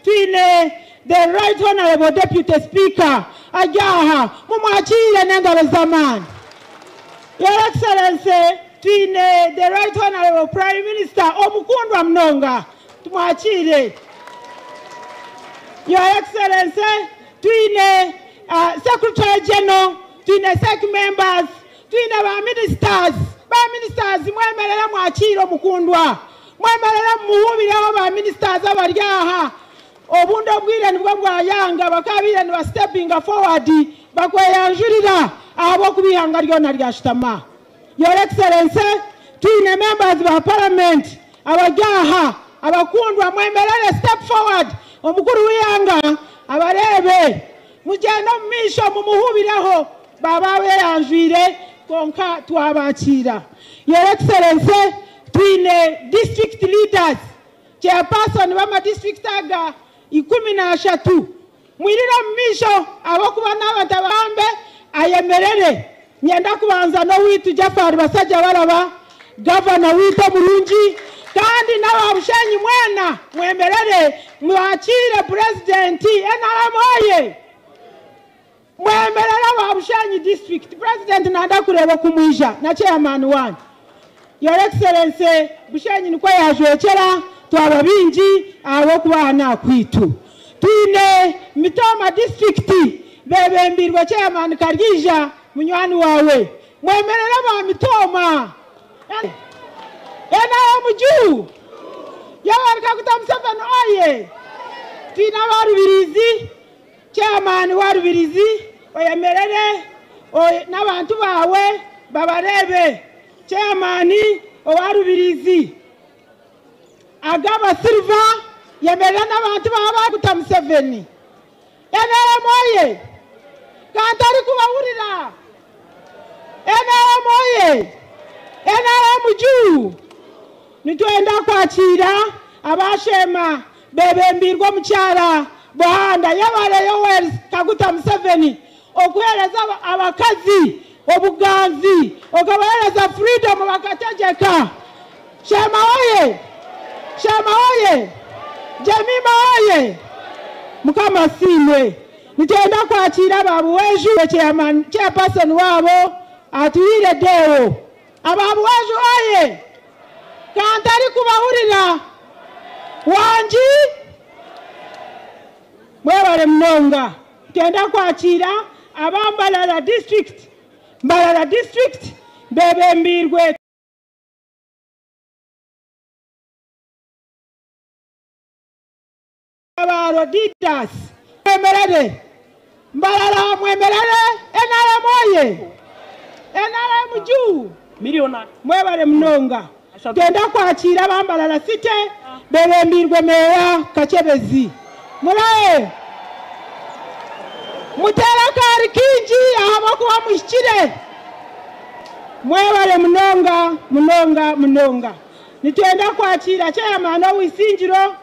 twine the Right Honourable Deputy Speaker ari aha, mumwakiire n'engaro z'amaani. Your Excellency, twine the Right Honourable Prime Minister omukundwa munonga, tumwakiire. Your Excellency, twine Secretary General, twine SEC members, twine ba ministers. Ba ministers mwemerere mwakiire omukundwa, mwemerere mumuhuubireho ba ministers abari aha. Obundi obwire nibwo bwayanga bakabaire niba steppinga forward bakweyanjurira ahabw'okuba eihanga ryona ryashutama. Your Excellency, twine members ba parliament abari aha abakundwa mwemerere step forward omukuru w'eihanga abareebe mugyende omu maisho mumuhuubireho baba beyanjwire kwonka twabakiira. Your Excellency, twine district leaders, chairperson b'amadistrict aga 13 mwirire omu maisho ahabw'okuba naaba ntabagambe ayemerere. Nyenda kubanza n'owaitu Jaffari Basajjabalaba, gavana waitu omurungi, kandi n'aba Bushenyi mwena mwemerere mwakiire purezidenti. NRM oye! Mwemerere aba Bushenyi district. Purezidenti nanda kureeba oku mwija na chairman wanyu. Your Excellency, Bushenyi nikwo yaajwekyera, twaba baingi ahabw'okuba aha n'aha kwaitu. Twine Mitooma district beebembeirwe chairman Karyeija munywani waawe. Mwemerere aba Mitooma. NRM juu! Yoweri Kaguta Museveni oye! Twine aba Rubirizi, chairman wa Rubirizi oyemerere n'abantu baawe babareebe. Chairman owa Rubirizi Agaba Silver yemerera n'abantu baawe Kaguta Museveni. NRM oye! Kandi arikubahurira. NRM oye! NRM juu! Nitwenda kwakiira abashema bebembirwe omukyara Buhanda yebare Yoweri Kaguta Museveni okuheereza abakazi obuganzi okabaheereza freedom bakategyeka. Shema oye! Shema oye! Jemima oye! Mukama asiimwe. Nitwenda kwakira aba Buhweju, chairperson waabo atuhire Deo. Aba Buhweju oye! Kantari kubahurira wangi mwebare munonga. Twenda kwakira aba Mbarara district, Mbarara district bebembirwe Rodidas. Mwemerere Mbarara, mwemerere NRM oye! NRM juu mwebare munonga. Twenda kwakira aba Mbarara city bebembirwe meya Kakyebezi. Muraye mutere akari kingi ahabwokuba muhikire. Mwebare munonga munonga munonga. Nitwenda kwakira chairman ow'isingiro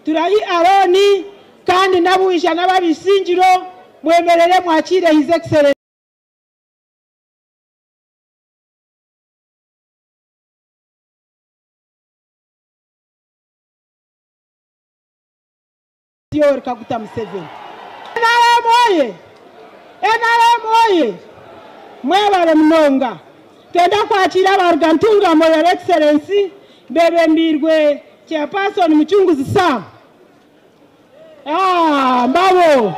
Turahi Aroni kandi n'abwisha n'ababisingiro mwemerere mwakire His Excellency Yoweri Kaguta Museveni. NRM oye! NRM oye! Mwebare munonga. Twenda kwakira abaruga Ntungamo Your Excellency bebembirwe Chairperson Muchunguzi Sam. Mbabo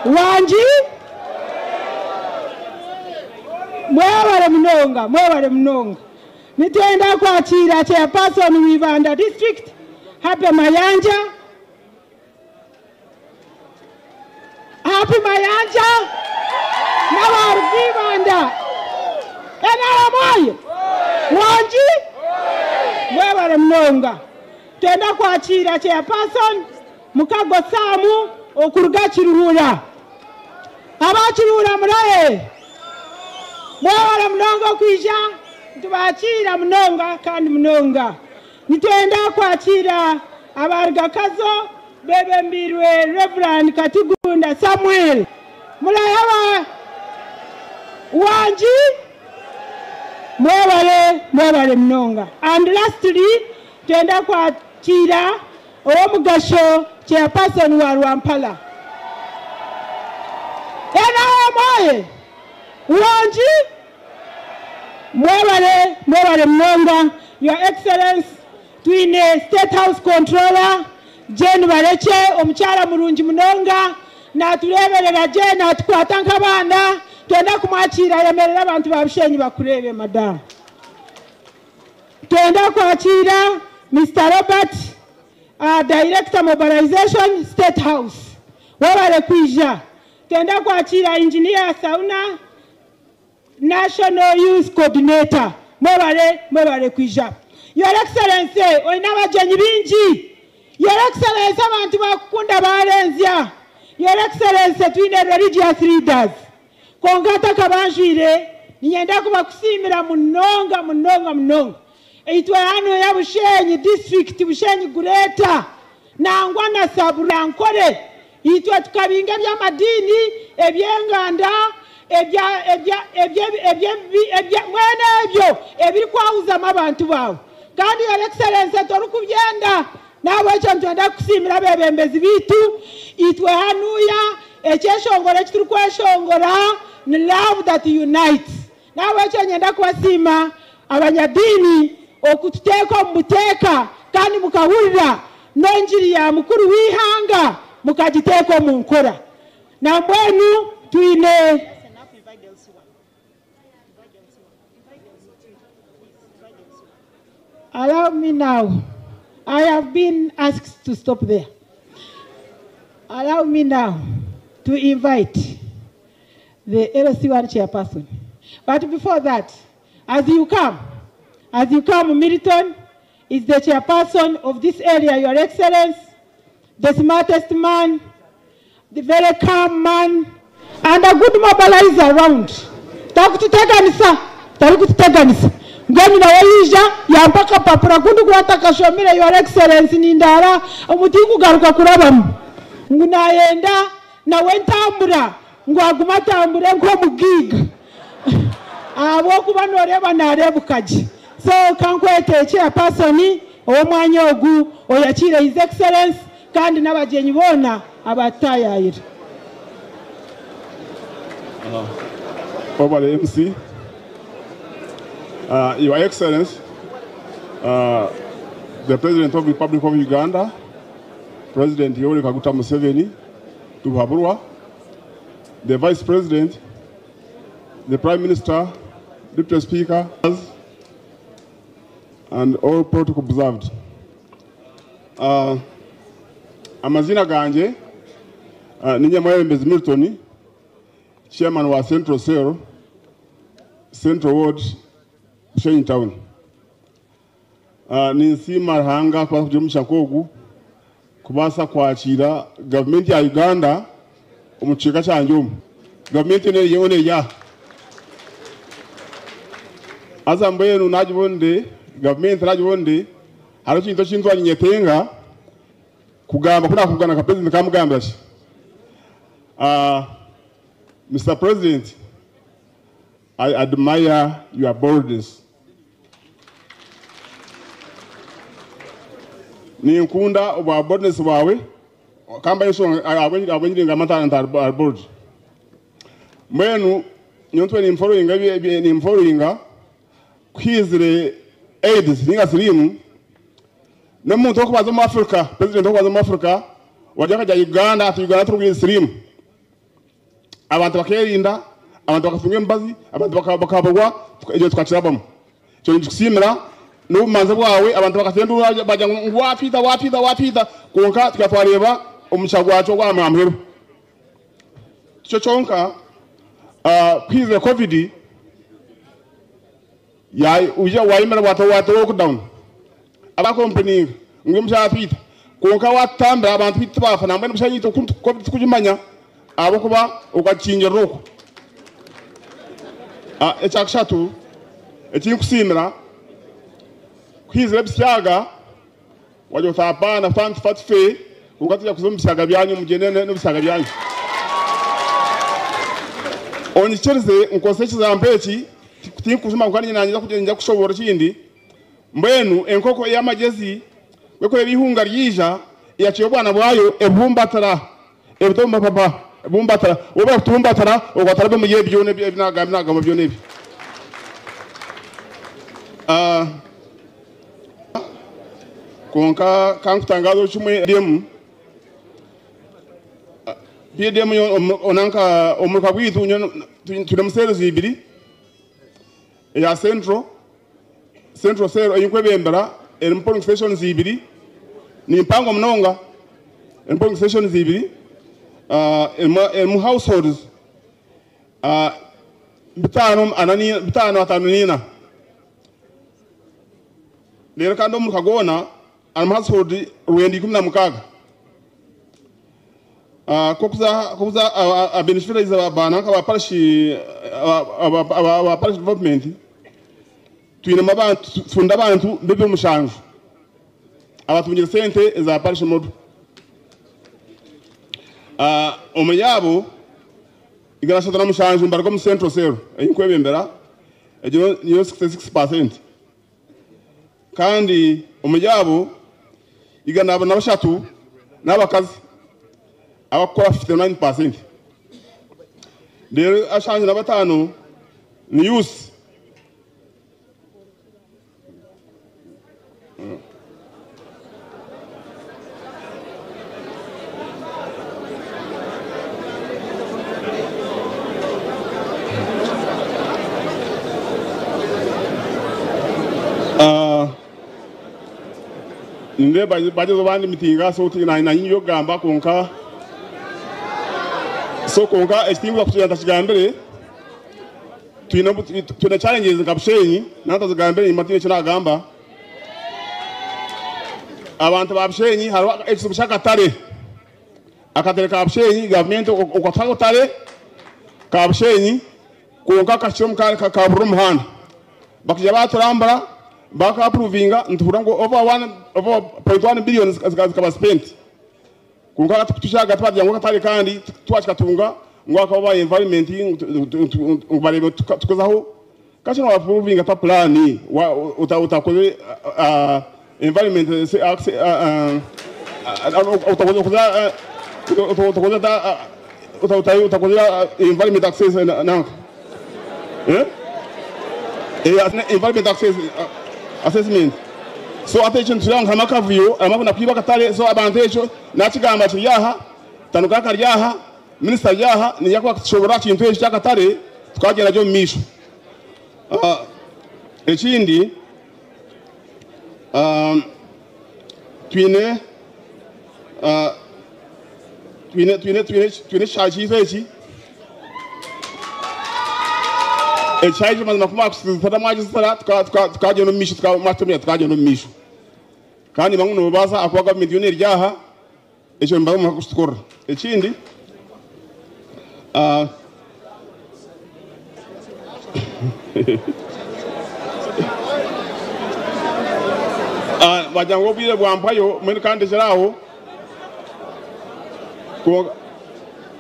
wangi mwebare munonga, mwebare munonga. Nitwenda kwakira Chairperson w'Ibanda district Happy Mayanja. Happy Mayanja n'abaruga Ibanda. NRM oye! Wangi mwebare munonga. Twenda kwakira Chairperson Mukago Samu okuruga Kiruhura. Abakiruhura muraye mwebare munonga okwija nitubakira munonga kandi munonga. Nitwenda kwakira abaruga Kazo bebembirwe Reverend Katigunda Samuel. Muraye aba wangi mwebare mwebare munonga. And lastly twenda kwakira owomugasho Chairperson wa Rwampala. NRM oye! Wangi mwebare mwebare munonga. Your Excellency twine State House Controller Jane Barekye omukyala murungi munonga natureberera Jane atukwata nk'abaana. Twenda kumwakira yemerera abantu ba Bushenyi bakurebe madamu. Twenda kwakira Mr. Robert Director Mobilization State House wabare kwija. Twenda kwakira Engineer Sauna National Youth Coordinator mwebare mwebare kwija. Your Excellency olina abagyenyi bingi. Your Excellency abantu bakukunda barenzya. Your Excellency twine religious leaders konka atakabanjwire ninyenda kubakusiimira munonga munonga munonga. Itwe hano ya Bushenyi district Bushenyi Greater nangwa na Saburankore itwe tukabinga eby'amadini eby'enganda mwene ebyo ebirikwawuzamu abantu baawe. Kandi Your Excellency torikubyenda nahabwekyo nitwenda kukusiimira abebembezi biitu. Itwe hanuya ekyeshongoro eki turikweshongora ni love that unites. Nahabwekyo nyenda kubasiima abanyadiini okututeeka omu buteeka kandi mukahurira n'enjiri ya mukuru w'ihanga mukagiteeka omu nkora. Nambwenu twine Allow me now. I have been asked to stop there. Allow me now to invite the LC1 chairperson. But before that, as you come, Milton is the chairperson of this area, Your Excellency, the smartest man, the very calm man, and a good mobilizer around. Takututeganisa, tarikututeganisa. Ngeni nawe yija yampaka papura kundi kuwata kashomire Your Excellency nindara omuti kugaruka kurabamu. Ngu naayenda nawe entambura ngu agume atambure nk'omugaiga ahabw'okuba nooreeba naareebuka gye. So ka nkwete Chairperson ow'omwanya ogu oyakiire His Excellency kandi n'abagyenyi boona abatutaayaayira. Webale MC. Your Excellency, the President of Republic of Uganda, President Yoweri Kaguta Museveni Tibuhaburwa, the Vice President, the Prime Minister, Deputy Speaker, and all protocol observed. Amazina gangye ni Nyamwebembezi Milton, Chairman wa Central Cell, Central Ward, Bushenyi Town. Ninsiima Ruhanga kubaasa kugira omugisha nk'ogu kubaasa kwakiira gavumenti ya Uganda omu kicweka kyangye omu. Gavumenti yoona yoona eri aha. Haza mbwenu nagibonire, gavumenti nagibonire, hariho ekintu eki ntuura ninyetenga kugamba ku naakubugana nka purezidenti nkaamugambira ki? Mister President, I admire your boldness. Ninkunda obwa boldness bwawe, ka mbahe enshonga ahabw'enki ningamba nti ari bold. Mbwenu nyowe ntwire nimfollowinga nimfollowinga ku haizire AIDS ninga siriimu, n'omuntu orikubanza omu Africa, president orikubanza omu Africa wagira akajya Uganda ati Uganda turwine siriimu. Abantu bakeerinda, abantu bakatunga emibazi, abantu bakaburwa, ekyo tukakirabamu. Ekyo ninkikusiimira n'obumanzi bwawe, abantu bakateera enduuru bagira ngu waatwita, waatwita, waatwita, kwonka tukaba twareeba omugisha gwakyo ogw'aha muheru. Tikyo kyonka, ku haizire Covid, waayemera waata lockdown, abakompureyininga ngu omushaija atwita, kwonka waatutambira abantu baitu tibaafa, nambwenu busha itwe Covid titukugimanya ahabw'okuba okakingirira okwo. Ekyakashatu eki nkusiimira, ku haizire ebisyaga wagira oti apaana twaba nitufa tufe, kwonka titwija kuza omu bisyaga byanyu mugyende n'ebisyaga byanyu. Onyikirize nkozese ekigambo eki, tinkujuma kwonka niinyenda kushoboorora ekindi. Mbwenu enkoko ey'amagyezi ku erikureeba eihunga ryaija, eyakira obwana bwayo ebubumbatira, ebuta omu mapapa, ebubumbatira. Waaba orikutubumbatira, obwo otaraba omuri ebi byona ebi naagamba byona ebi. Kwonka ka nkutangaazeho kimwe, PDM, PDM nanka omuruka gwaitu twinemu seeruzi ibiri, eya Central Central Cell ei nkwebembera erimu polling stations ibiri, ni mpango munonga, erimu polling stations ibiri, erimu households 554. Reero kandi omuruka gwona harimu household 916. Ku orikuza aha beneficiaries ba nanka aba parish aba parish development, twinemu abantu, tufunda abantu 700 abatungire sente eza parish model. Omuri abo 137 nibaruga omu Central Cell ei nkwebembera, egyo niyo 66%. Kandi omuri abo 143 n'abakazi abakukora 59%. Reero 75 ni youths. Nindeeba bagyezaho bandimitinga so nanye nyine eby'okugamba kwonka so kwonka eki tinkuza kugira ntakigambire. Twine challenges nka Bushenyi, naaba ntazigambire nimba ntaine eki nagamba. Abantu ba Bushenyi hariho ekizibu ky'akatare. Akatare ka Bushenyi gavumenti okatuha akatare ka Bushenyi kwonka kakiri omu kaburira omuhanda. Bakaija baturambura baka approvinga nituhurira ngu over 1.1 billion zikaba spent. Kwonka tukyaga twagira ngu akatare kandi twakikatunga ngu akaba ba environment ngu bareebe tukozaho kakye wa approvinga ta plan utakoze environment utakoze environment access nanka environment access assessment. So ate ekyo nitugira ngu harimu akavuyo, harimu nakwiba akatare, so abantu ekyo nakigamba kiri aha, Tanuka kari aha, minisita ari aha, niija kuba kutushobora aha kintu ekyo ky'akatare tukagyenda gye omu maisho. Ekindi twine twine twine twine twine ekishaayi kyaitu eki, ekishaayi ekyo mazima ku mwakukizitira mwakizitira tukagyenda omu maisho tukagyenda omu maisho. Kandi nimanya ngu noobaasa ahakuba gavumenti yoona eri aha. Ekyo nibaza omu kukitukorera. Ekindi, bagira ngu obwire bwampwayo mbwenu ka ndekyere aho. Kwonka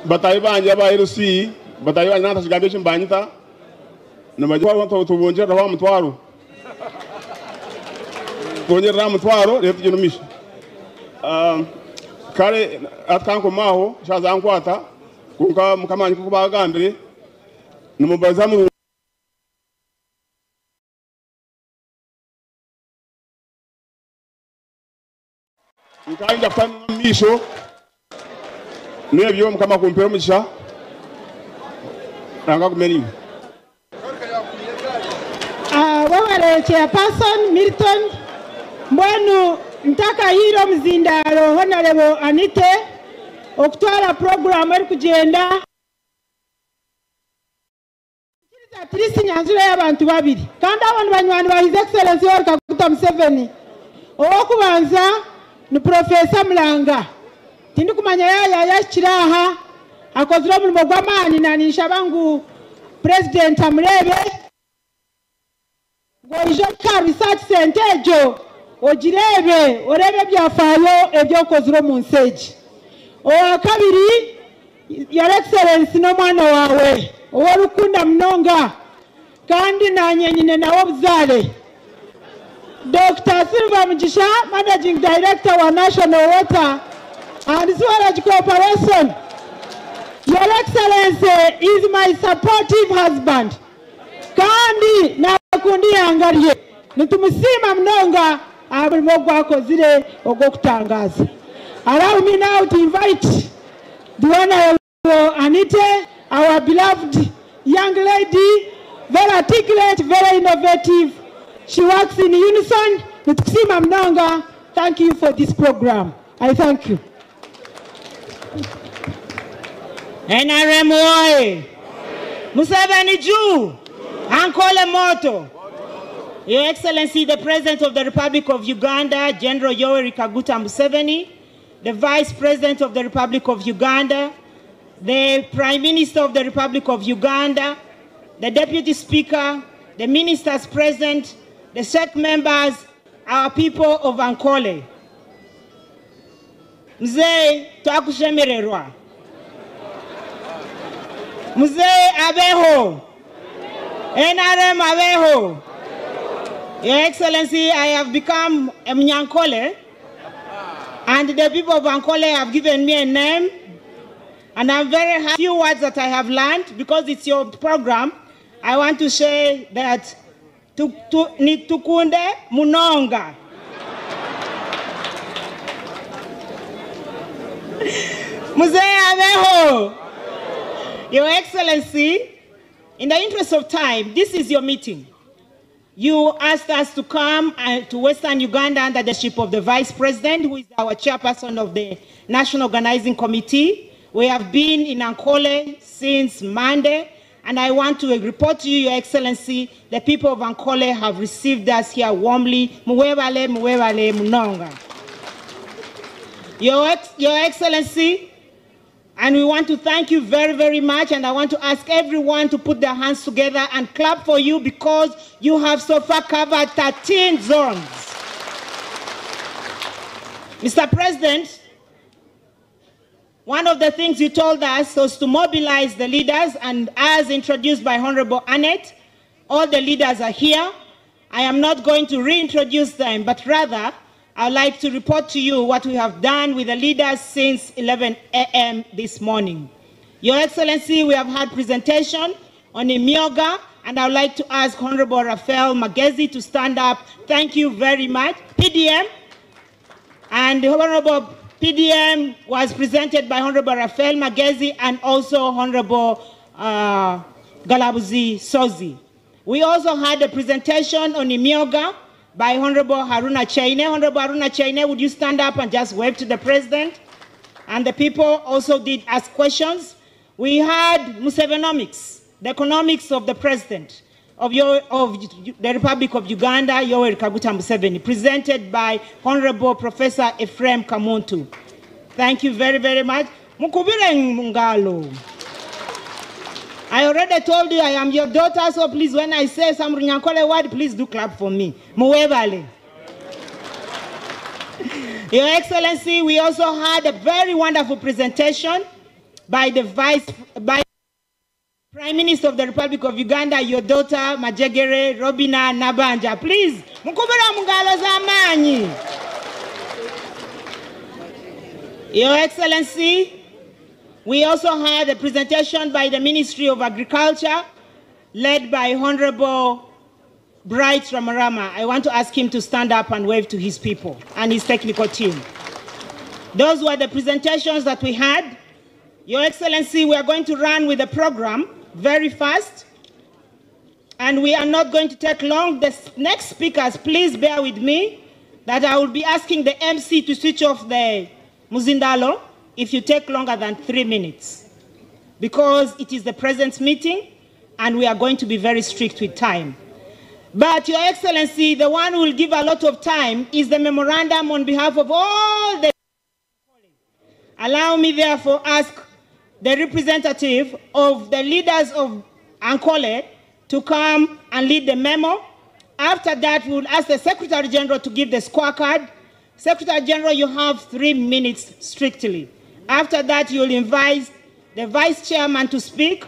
bataahi bangye aba LC, bataahi bangye naaba ntakigamba eki nibanyita, nibagira ngu tubongyerere aha mutwaro. Twongyerere aha mutwaro reero tugyende omu maisho. Kare hati kankoma aho eshaaha zankwata kwonka mukama wangye nk'oku baagambire nimubaza murungi. Nkayenda kutandika omu maisho n'ebyo Mukama akumpere omugisha Ruhanga agume naimwe. Webare Chairperson Milton. Mbwenu ntakahiire omuzindaaro Honarebo Anite okutwara puroguraamu erikugyenda. Nkiriza at least nyanjura y'abantu babiri kandi abo ni banywani ba His Excellency Yoweri Kaguta Museveni. Ow'okubanza ni Professor Mulanga. Tindikumanya yaaba yahikire aha, akozire omurimo gw'amaani na ninshaba ngu Purezidenti amureebe. Ngu oije aha research centre egyo ogireebe, oreebe ebyafaayo ebi okozire omu nsi egi. Owa kabiri, Your Excellency n'omwana waawe ou orikukunda munonga kandi naanye nyine nawe obuzaare, Dokita Silver Mugisha, Managing Director wa National Water and Sewerage Corporation. Your Excellency is my supportive husband. Kandi naakunda eihanga rye. Nitumusiima munonga aha murimo ogu akozire ogw'okutangaaza. Allow me now to invite the Honourable Anite, our beloved young lady, very articulate, very innovative. She works in unison. Nitukusiima munonga. Thank you for this program. I thank you. NRM oye! Museveni juu! Ankole moto! Your Excellency, the President of the Republic of Uganda, General Yoweri Kaguta Museveni, the Vice President of the Republic of Uganda, the Prime Minister of the Republic of Uganda, the Deputy Speaker, the ministers present, the SEC members, our people of Ankole. Mzee, twakushemererwa. Mzee abeho. NRM abeho. Your Excellency, I have become a Munyankole, and the people of Ankole have given me a name, and I'm very happy. Few words that I have learned, because it's your program, I want to say that nitukunde munonga. Mzee abeho. Your Excellency, in the interest of time, this is your meeting. You asked us to come to Western Uganda under the leadership of the Vice President, who is our chairperson of the National Organizing Committee. We have been in Ankole since Monday, and I want to report to you, Your Excellency, the people of Ankole have received us here warmly. Muwebale, muwebale, munonga. Your Excellency, and we want to thank you very, very much, and I want to ask everyone to put their hands together and clap for you, because you have so far covered 13 zones. Mr. President, One of the things you told us was to mobilize the leaders, and as introduced by Honorable Annette, all the leaders are here. I am not going to reintroduce them, but rather, I'd like to report to you what we have done with the leaders since 11 a.m. this morning. Your Excellency, we have had presentation on Emyooga, and I would like to ask Honorable Rafael Magezi to stand up. Thank you very much. PDM, and the Honorable PDM was presented by Honorable Rafael Magezi and also Honorable Galabuzi Sozi. We also had a presentation on Emyooga by Honorable Haruna Chaine. Honorable Haruna Chaine, would you stand up and just wave to the president? And the people also did ask questions. We had Musevenomics, the economics of the president of the Republic of Uganda, Yoweri Kaguta Museveni, presented by Honorable Professor Ephraim Kamuntu. Thank you very, very much. Mukubire ngalo. I already told you I am your daughter, so please, when I say some Runyankole word, please do clap for me. Muwebale. Your Excellency, we also had a very wonderful presentation by the Prime Minister of the Republic of Uganda, your daughter, Majegere Robina Nabanja. Please, mukubira mungalo z'amaanyi. Your Excellency, we also had a presentation by the Ministry of Agriculture, led by Honorable Bright Ramarama. I want to ask him to stand up and wave to his people and his technical team. Those were the presentations that we had. Your Excellency, we are going to run with the program very fast, and we are not going to take long. The next speakers, please bear with me, that I will be asking the MC to switch off the Muzindalo if you take longer than 3 minutes, because it is the present meeting, and we are going to be very strict with time. But Your Excellency, the one who will give a lot of time is the memorandum on behalf of all the... Allow me therefore ask the representative of the leaders of Ankole to come and lead the memo. After that, we will ask the Secretary General to give the scorecard. Secretary General, you have 3 minutes strictly. After that, you'll invite the Vice Chairman to speak.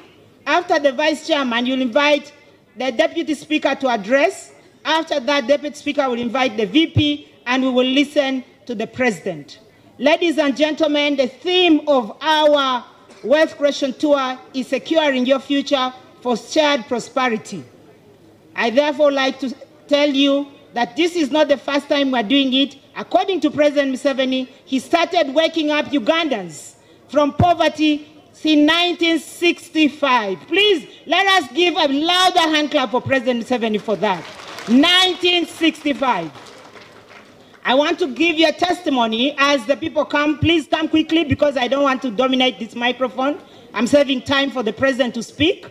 After the Vice Chairman, you'll invite the Deputy Speaker to address. After that, Deputy Speaker will invite the VP, and we will listen to the President. Ladies and gentlemen, the theme of our Wealth Creation Tour is securing your future for shared prosperity. I therefore like to tell you that this is not the first time we're doing it. According to President Museveni, he started waking up Ugandans from poverty in 1965. Please, let us give a louder hand clap for President Museveni for that. 1965. I want to give you a testimony as the people come. Please come quickly because I don't want to dominate this microphone. I'm saving time for the president to speak.